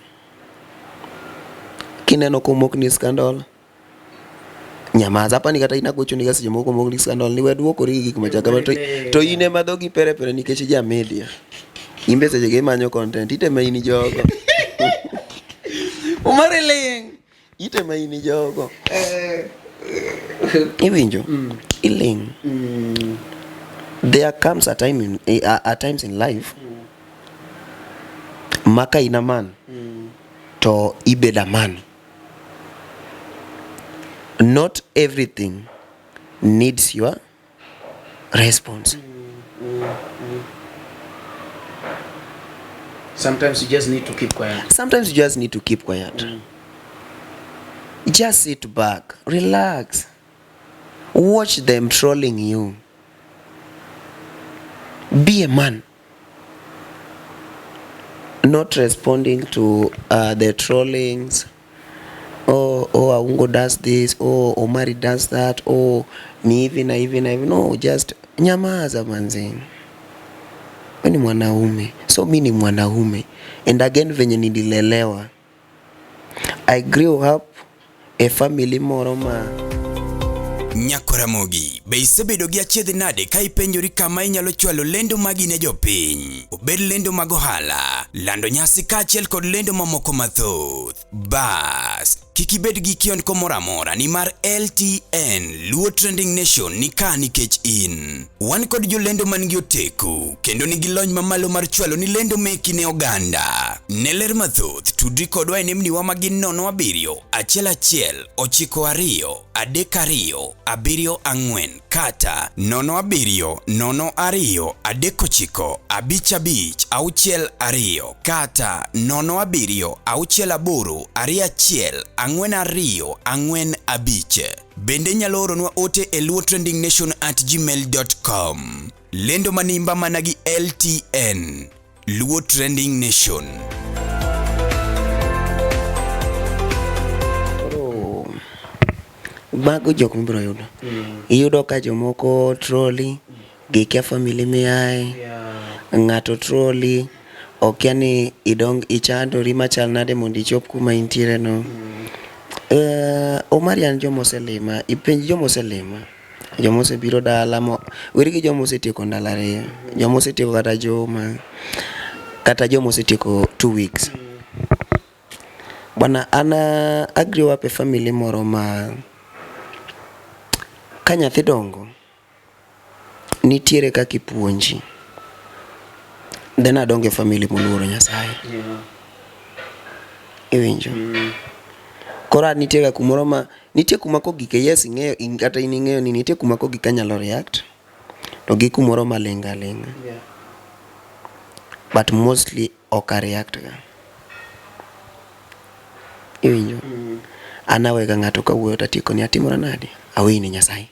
kineno komok ni scandal, Nyamaza apani kata in agochoni ga seche moko mok ni scandal ni we duokori gi gik machal kama to, to in ema dhogi pere pere nikech ija media. In be seche go imanyo content itema in jogo. Omari ling. Itema in jogo. Iwinjo? Iling. There comes a time in, a times in life ma ka in a man to ibedo a man. Not everything needs your response. Sometimes you just need to keep quiet. Sometimes you just need to keep quiet. Just sit back, relax. Watch them trolling you. Be a man. Not responding to the trollings. Oh, oh, Aungo does this. Oh, Omari does that. Oh, ni hivi na hivi na hivi. No, just nyamaza manzi. We ni mwanaume. So mi ni mwanaume. And again venye nililelewa. I grew up a family moro ma Nyakoramogi, be isebedo gi achiedh nade ka ipenjori kama inyalo chwalo lendo magi ne jopiny? Obed lendo mag ohala, lando nyasi kaachiel kod lendo mamoko mathoth. Bas, kik ibed gi kiondko moro amora nimar LTN Luo Trending Nation ni ka nikech in. Wan kod jolendo man gi oteku kendo nigi lony mamalo mar chwalo ni lendo meki ne oganda. Ne ler mathoth, tudri kodwa e nembniwa ma gin 07 11 92 32 74 kata 07 02 39 55 62 kata 07 68 21 42 45. Bende inyalo oronwa ote e luotrendingnation@gmail.com. Lendo manimba mana gi LTN. Luo Trending Nation. Koro mago jok mibiro yudo. Iyudo ka jomoko troli, gikia family miaye, ng'ato troli, okia ni idong ichandori machal nade mondo ichop kuma intiere no. Omari an joma oselima, ipenj joma oselima, joma osebiro dala mo, weri gi joma osetieko ndalo ariyo, joma osetieko kata juma, kata joma osetieko 2 weeks. Bwana an I grew up e family moro ma ka nyathi dongo nitiere kaka ipuonji. Then adongo e family moluoro Nyasaye. Iwinjo? Koro an nitie ga kumoro ma nitie kuma kogike yes ing'eyo in kata in ing'eyo ni nitie kuma kogik anyalo react to gi kumoro maling' aling'a. But mostly ok a react ga. Iwinjo? An awega ng'ato kawuoyo tatieko ni atimora nade? Aweyi ne Nyasaye.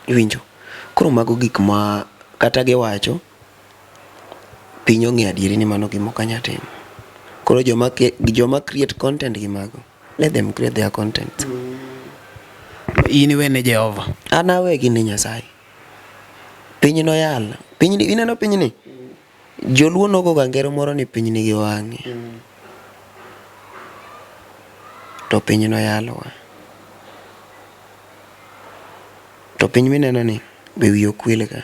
Iwinjo? Koro mago gik ma kata giwacho piny ong'eyo adieri ni mano gima ok anyal timo. Koro joma, joma create content gi mago, let them create their content. In iwene Jehova. An awegi ne Nyasaye. Piny noyal. Pinyni, ineno pinyni? Joluo nogoga ngero moro ni piny nigi wang'e. To piny noyalowa. To piny mineno ni be wiye ok wil ga.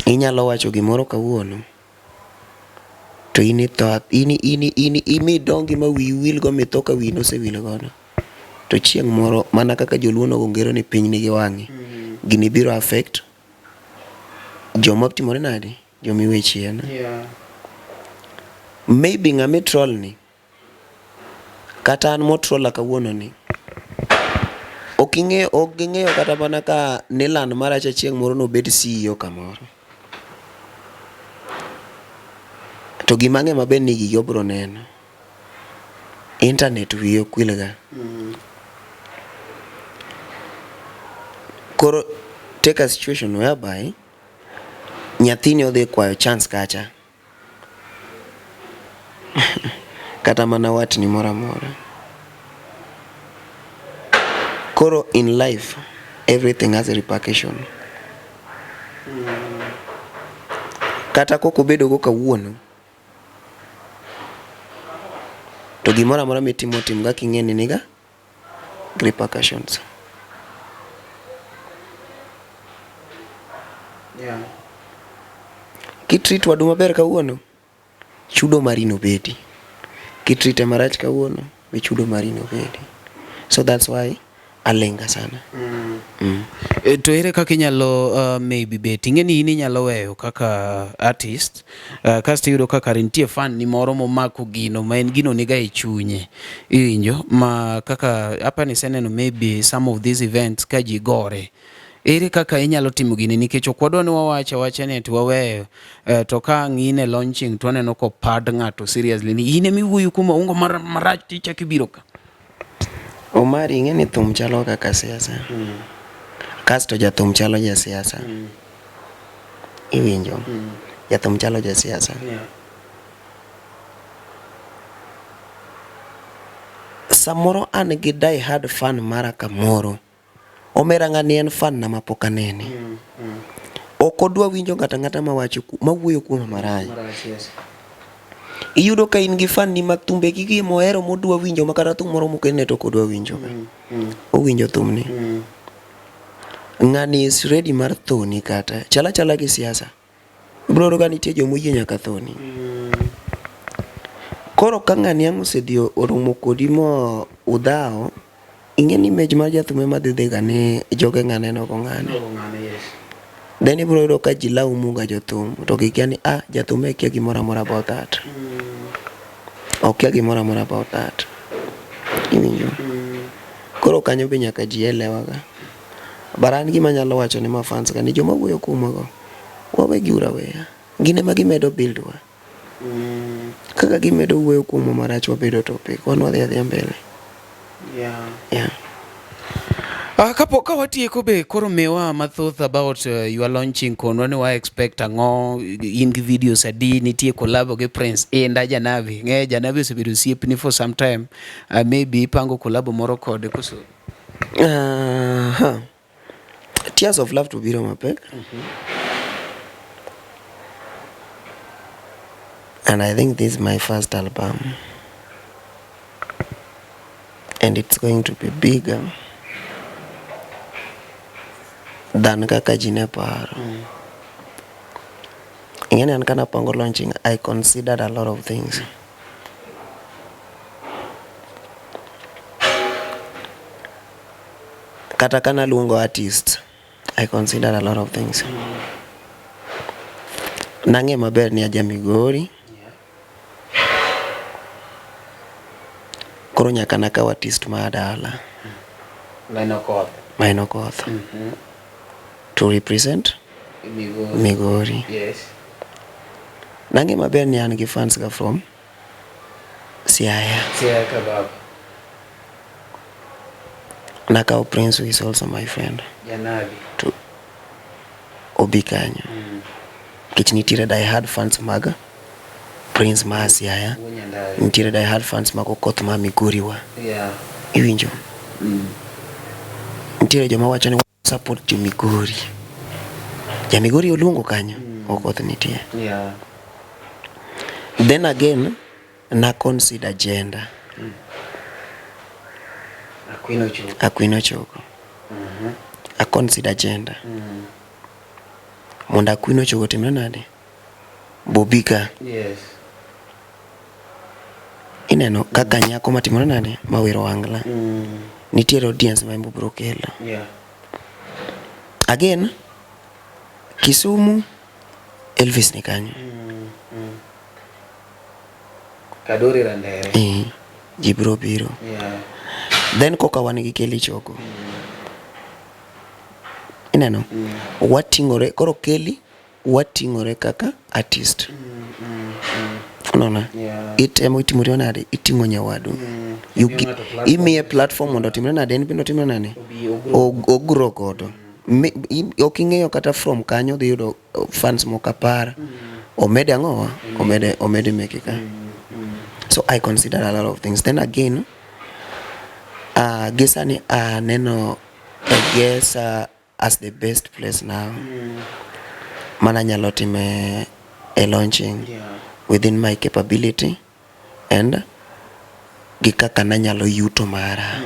Inyalo wacho gimoro kawuono to in itho in in in imidongi ma wiyi wil go mitho ka wiyi nosewil godo. To chieng' moro mana kaka joluo nogo ngero ni piny nigi wang'e. Gini biro affect joma timore nade? Joma iwe chien. Maybe ng'ama i troll ni kata an motrola kawuono ni ok ing'eyo ok ging'eyo kata mana ka niland maracha chieng' moro nobed CEO kamoro. To gima ang'eyo maber ni gigi obro neno. Internet wiye ok wil ga. Koro take a situation whereby nyathini odhi kwayo chance kacha. Kata mana watni moro amora. Koro in life everything has a repercussion. Kata kok obedo go kawuono, To gimoro amora mitimo tim ga king'e ni niga repercussions. Yeah. Kitreat wadu maber kawuono, chudo mari nobedi. Kitreate marach kawuono, be chudo mari nobedi. So that's why alenga sana. Mm. E, to ere kaka inyalo maybe bet ing'e ni in inyalo weyo kaka artist kasto iyudo ka kare nitie fan ni moro momako gino ma en gino niga e chunye iwinjo ma kaka apa ni iseneno maybe some of these events ka ji gore ere kaka inyalo timo gini nikech ok wadwa ni wawacho awacha ni ati waweyo to ka ang' in e launching to waneno kopad ng'ato seriously ni in ema iwuoyo kuom aungo marach tichako ibiro ka Omari ing'e ni thum chalo kaka siasa. Kasto jathum chalo jasiasa. Iwinjo? Jathum chalo jasiasa. Samoro an gi die hard fan mara kamoro. Omera ng'ani en fan na mapok anene. Ok odwa winjo ng'ato ang'ata mawacho mawuoyo kuoma marach. Iyudo ka in gi fan ni mag thumbe gi gi mohero modwa winjo ma kata thum moro moketne to ok odwa winjo. Owinjo thumni. Ng'ani is ready mar thoni kata. Chal achala gi siasa. Ibiro yudo ka nitie joma oyie nyaka thoni. Koro ka ng'ani ang' osedhi oromo kodi mo udhawo, ing'e ni image mar jathum ema dhi dhiga ni joge ng'ane nogo ng'ane. Then ibiro yudo ka ji laumu ga jothum to gikia ni ah jathum e kia gimoro amora about that. Okia gimoro amora about that. Iwinjo? Koro kanyo be nyaka ji elewa ga. But an gima anyalo wacho ne ma fans ga ni joma wuoyo kuomwa go wawegi uru aweya. Gin ema gimedo build wa. Kaka gimedo wuoyo kuomwa marach wabedo topic. Wan wadhi adhiya mbele. Yeah. Kapo ka watieko be koro miwa mathoth about your launching konwa ni wa expect ang'o in gi videos adi nitie collab gi Prince Inda Janabi ng'e Janabi osebedo osiepni for some time maybe ipango collab moro kode koso Tears of Love to biro mapek. And I think this is my first album. And it's going to be bigger than kaka ji ne paro. Ing'e ni an kana pango launching, I considered a lot of things. Kata kana luongo artist, I considered a lot of things. Nang'e maber ni aja Migori. Koro nyaka nakaw artist ma dala. Maino Koth. To represent Migori. Yes. Nang'e maber ni an gi fans ga from Siaya. Siaya kababa. Nakawo Prince who is also my friend. Janabi. To obi kanyo. Nikech nitiere die hard fans mag Prince ma Siaya. Nitiere die hard fans mag Okoth ma Migori wa. Yeah. Iwinjo? Nitiere joma wacho ni support jo Migori. Ja Migori oluongo kanyo. Okoth nitie. Yeah. Then again, na consider gender. Akwino Chogo. Akwino Chogo. A consider gender. Mondo Akwino Chogo otimre nade? Bobi ka. Yes. Ineno kaka nyako matimore nade? Mawero ohangla. Nitiere audience ma embe obiro kelo. Yeah. Again, Kisumu, Elvis ni kanyo. Kadori Randere. Eh, ji biro biro. Yeah. Then koka wan gi Kelly Chogo. Ineno? Wating'ore, koro Kelly wating'ore kaka artist. Unaona? Yeah. Itemo itimori nade? Iting'o nyawadu. You Imiyo ng'ato platform. Imiye platform mondo otimre nade? En bende otimre nade? Obi ogrow. Ogrow godo. Ok ing'eyo kata from kanyo dhi yudo fans moko 10. Omede ang'owa? Omede meke ka. So I consider a lot of things. Then again, gi sani aneno Egesa as the best place now. Mana nyalo time e launching Yeah. within my capability and gi kaka nanyalo yuto mara.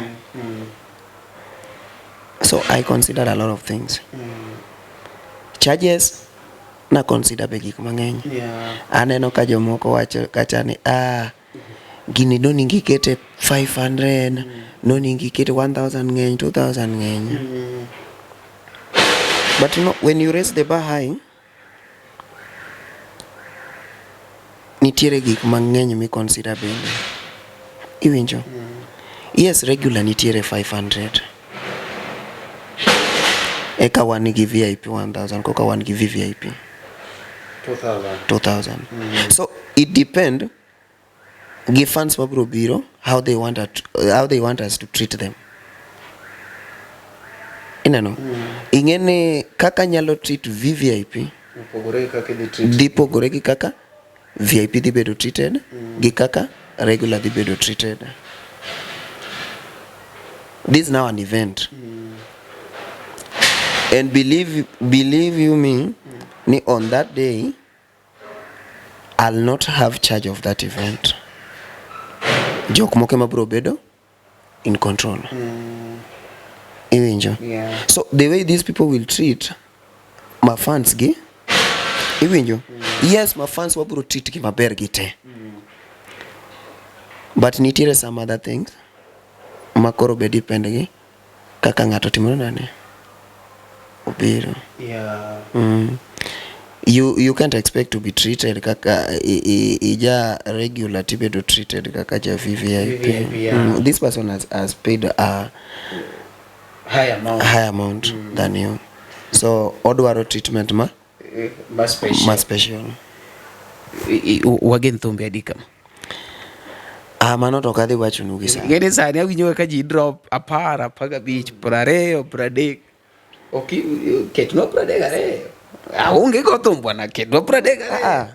So I considered a lot of things. Charges na consider be gik mang'eny. Aneno ka jomoko wacho kacha ni ah gini noningo ikete 500, noningo ikete 1000 ng'eny, 2000 ng'eny. But you know, when you raise the bar high, nitiere gik mang'eny mi consider bende. Iwinjo? Yes, regular nitiere 500. Eka wan gi VIP 1000, koka wan gi VVIP 2000. 2000. So it depend gi fans mabiro biro how they want at, how they want us to treat them. Ineno? Ing'e ni kaka nyalo treat VVIP Opogore gi kaka idhi treat. dhi pogore gi kaka VIP dhi bedo treated gi kaka regular dhi bedo treated. This is now an event. And believe you me, ni on that day I'll not have charge of that event. Jok moko ema biro bedo in control. Iwinjo? Yeah. So the way these people will treat my fans gi, iwinjo? Yes, my fans wabiro treat gi maber gi te. But nitiere some other things ma koro be depend gi kaka ng'ato timore nade obiro. Yeah. You can't expect to be treated kaka ija regular tibedo treated kaka ja VVIP. VVIP, yeah. This person has paid a High amount. high amount than you. So odwaro treatment ma Ma special. ma special. Wagen thumbe adi kama? Ah, mano to ok adhi wachonu gi sani. Ng'eni sani awinjo ka ji drop 10, 15, 20, 30. Ok ketnwa 32. Aonge go thum bwana, ketnwa 32. Ah,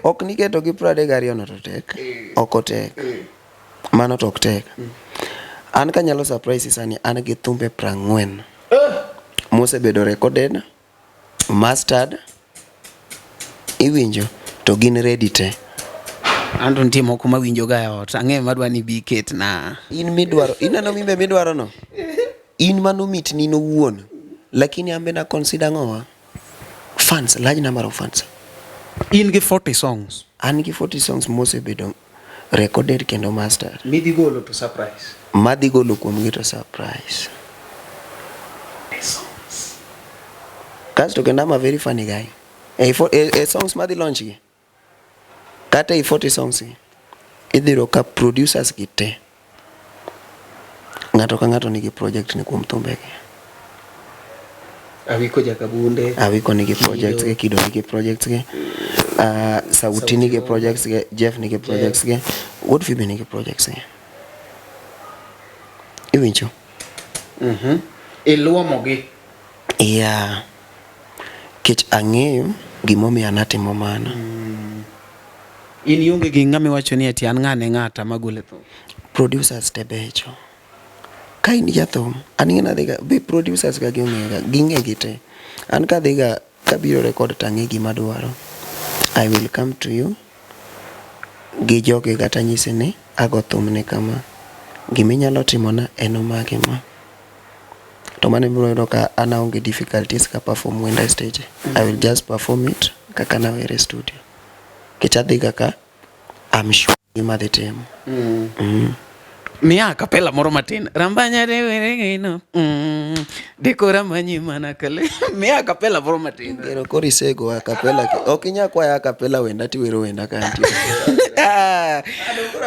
ok niketo gi 32 no to tek. Ok otek. Mano to ok tek. An kanyalo surprise sani an gi thumbe 40. Mosebedo recorded, mastered, iwinjo to gin ready te. An to nitie moko mawinjo ga e ot. Ang'eyo madwa ni bi ketna. In midwaro, ineno mimbe midwaro no? In mano mitni in owuon. Lakini an be na consider ng'owa? Fans, large number of fans. In gi 40 songs. An gi 40 songs mosebedo recorded kendo mastered. Midhi golo to surprise. Madhi golo kuomgi to surprise. 40 songs. Kasto kendo I'm a very funny guy. E songs madhi launch gi. Kata e 40 songs gi. Idhi yudo ka producers gi te. Ng'ato ka ng'ato nigi project ni kuom thumbegi. Awiko Jakabunde. Awiko nigi projects ge, Kido nigi projects ge, Sauti nigi projects ge, Jeff nigi projects ge, Wuod Phoebe nigi projects ge. Iwinjo? Iluomo gi. Yeah. Kech ang'eyo gimomiyo an atimo mano. In ionge gi ng'ama iwacho ni ati an ng'ane ng'ata magole thum. Producers te becho. Ka in jathum, an ing'e nadhiga, be producers ga ging'e ga, ging'e gi te. An kadhiga, kabiro record to ang'e gima adwaro. I will come to you gi jogi kata anyisi ni ago thum ni kama. Giminyalo timona en ma gi ma. To mano ibiro yudo ka an aonge difficulties ka perform wenda e stage. I will just perform it kaka nawer e studio. Nikech adhi ga ka I'm sure gima adhi timo. Miya akapela moro matin. Rambanya rewereno. Dekora manyi mana kale. Miya akapela moro matin. Gero koro isego akapela. Ok inyal kwaya akapela wenda tiwero wenda ka antie. Ah,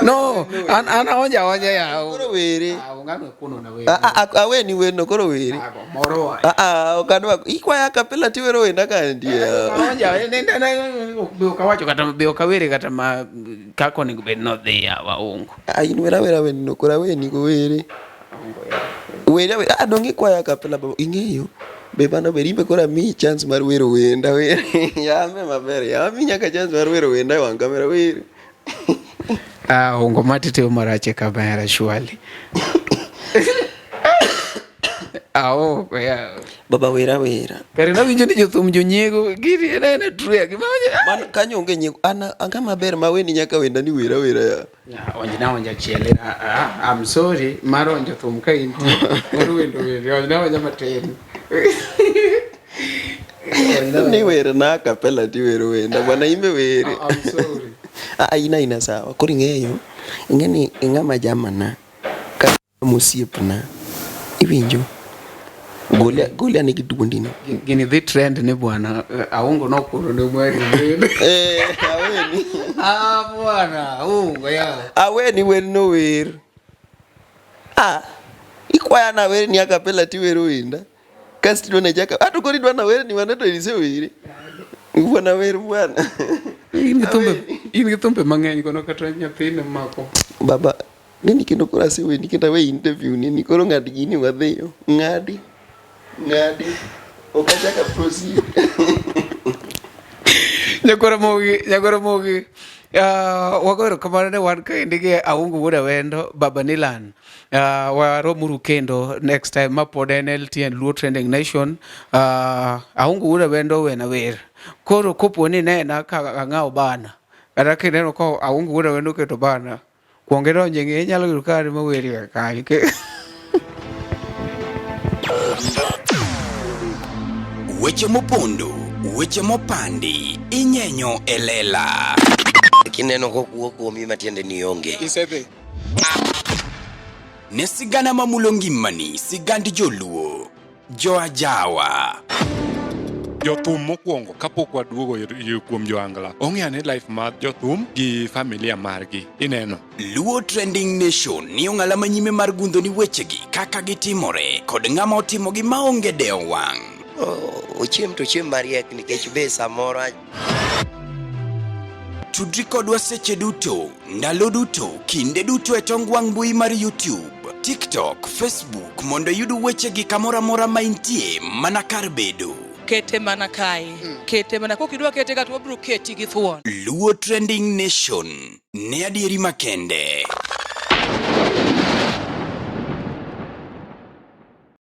no, an an aonja aonja ya. Koro were. Ah, ungano kuno na wewe. Ah, ah, ah, aweni werno koro were. Moro wa. Ah, ah, ok adwa. Ikwaya akapela tiwero wenda ka antie. Aonja nenda na be okawacho kata be okawere kata ma kaka onego bed nodhi ya waongo. Ah, in wera wera wendno koro aweni go were. Were awera. Ah, donge ikwaya akapela baba. Ing'eyo. Be mano ber imbe koro amiyi chance mar wero wenda were. Yame maber. Yami nyaka chance mar wero wenda e wang' kamera were. Ah, ongo mati timo marach e kamera surely. Aoko ya. Baba wera wera. Kare nawinjo ni jothum jonyiego gini en aena true gima Mano kanyo onge nyiego. An anga maber ma weni nyaka wenda ni wera wera ya. Onjna onja achiel. I'm sorry mar onjo thum ka intie. Mar wendo wende. Onjna onja matin. Ni wer na acapella ti wero wenda. Bwana imbe were. I'm sorry. Ah, ina ina sawa. Koro ing'eyo, ing'e ni ing'ama jamana ka mosiepna. Iwinjo? Golia golia nigi duondi no. Gini dhi trend ni bwana Aungo nokuro ne mweri. Eh, aweni. Ah bwana, Aungo ya. Aweni wer no wer. Ah, ikwaya na wer ni acapella ti wero wenda. Kasto idwa na chaka. Ato koro idwa na wer ni mano to isewere. Bwana wer bwana. In gi thumbe, in gi thumbe mang'eny kono kata nyathine mako. Baba, nini kendo koro aseweni kendo awe interview nini koro ng'ad gini wadhiyo. Ng'adi. Ng'adi. Ok achak a proceed. Nyakoro Mogi, Nyakoro Mogi. Wago erokamano ne wan kaendi gi Aungo Wuod Awendo, Baba Nilan. Waromuru kendo next time ma pod en LTN Luo Trending Nation. Aungo Wuod Awendo owena wer. Koro kopo ni nena ka ang'awo bana, kata kineno ka Aungo Wuod Awendo oketo bana, kuong idonj e ng'eye inyalo yudo ka an ema aweri kar kanyo. Weche mopondo, weche mopandi, inyenyo e lela. Kineno kokuo kuomi matiende ni onge. Isedhi. Ne sigana mamulo ngimani, sigand joluo, joajawa. Jothum mokwongo kapok waduogo kuom joangla ong'e ane life mar jothum gi familia margi ineno. Luo Trending Nation ni ong'ala manyime mar gundho ni wechegi kaka gitimore kod ng'ama otimogi maonge dewo wang'. Ochiem to ochiem mariek nikech be samoro Tudri kodwa seche duto, ndalo duto, kinde duto e tong wang' mbui mar YouTube, TikTok, Facebook mondo iyud wechegi kamoro amora ma intie mana kar bedo. Kete mana kae. Kete mana kok idwa kete ka to wabiro keti gi thuon. Luo Trending Nation ne adieri makende.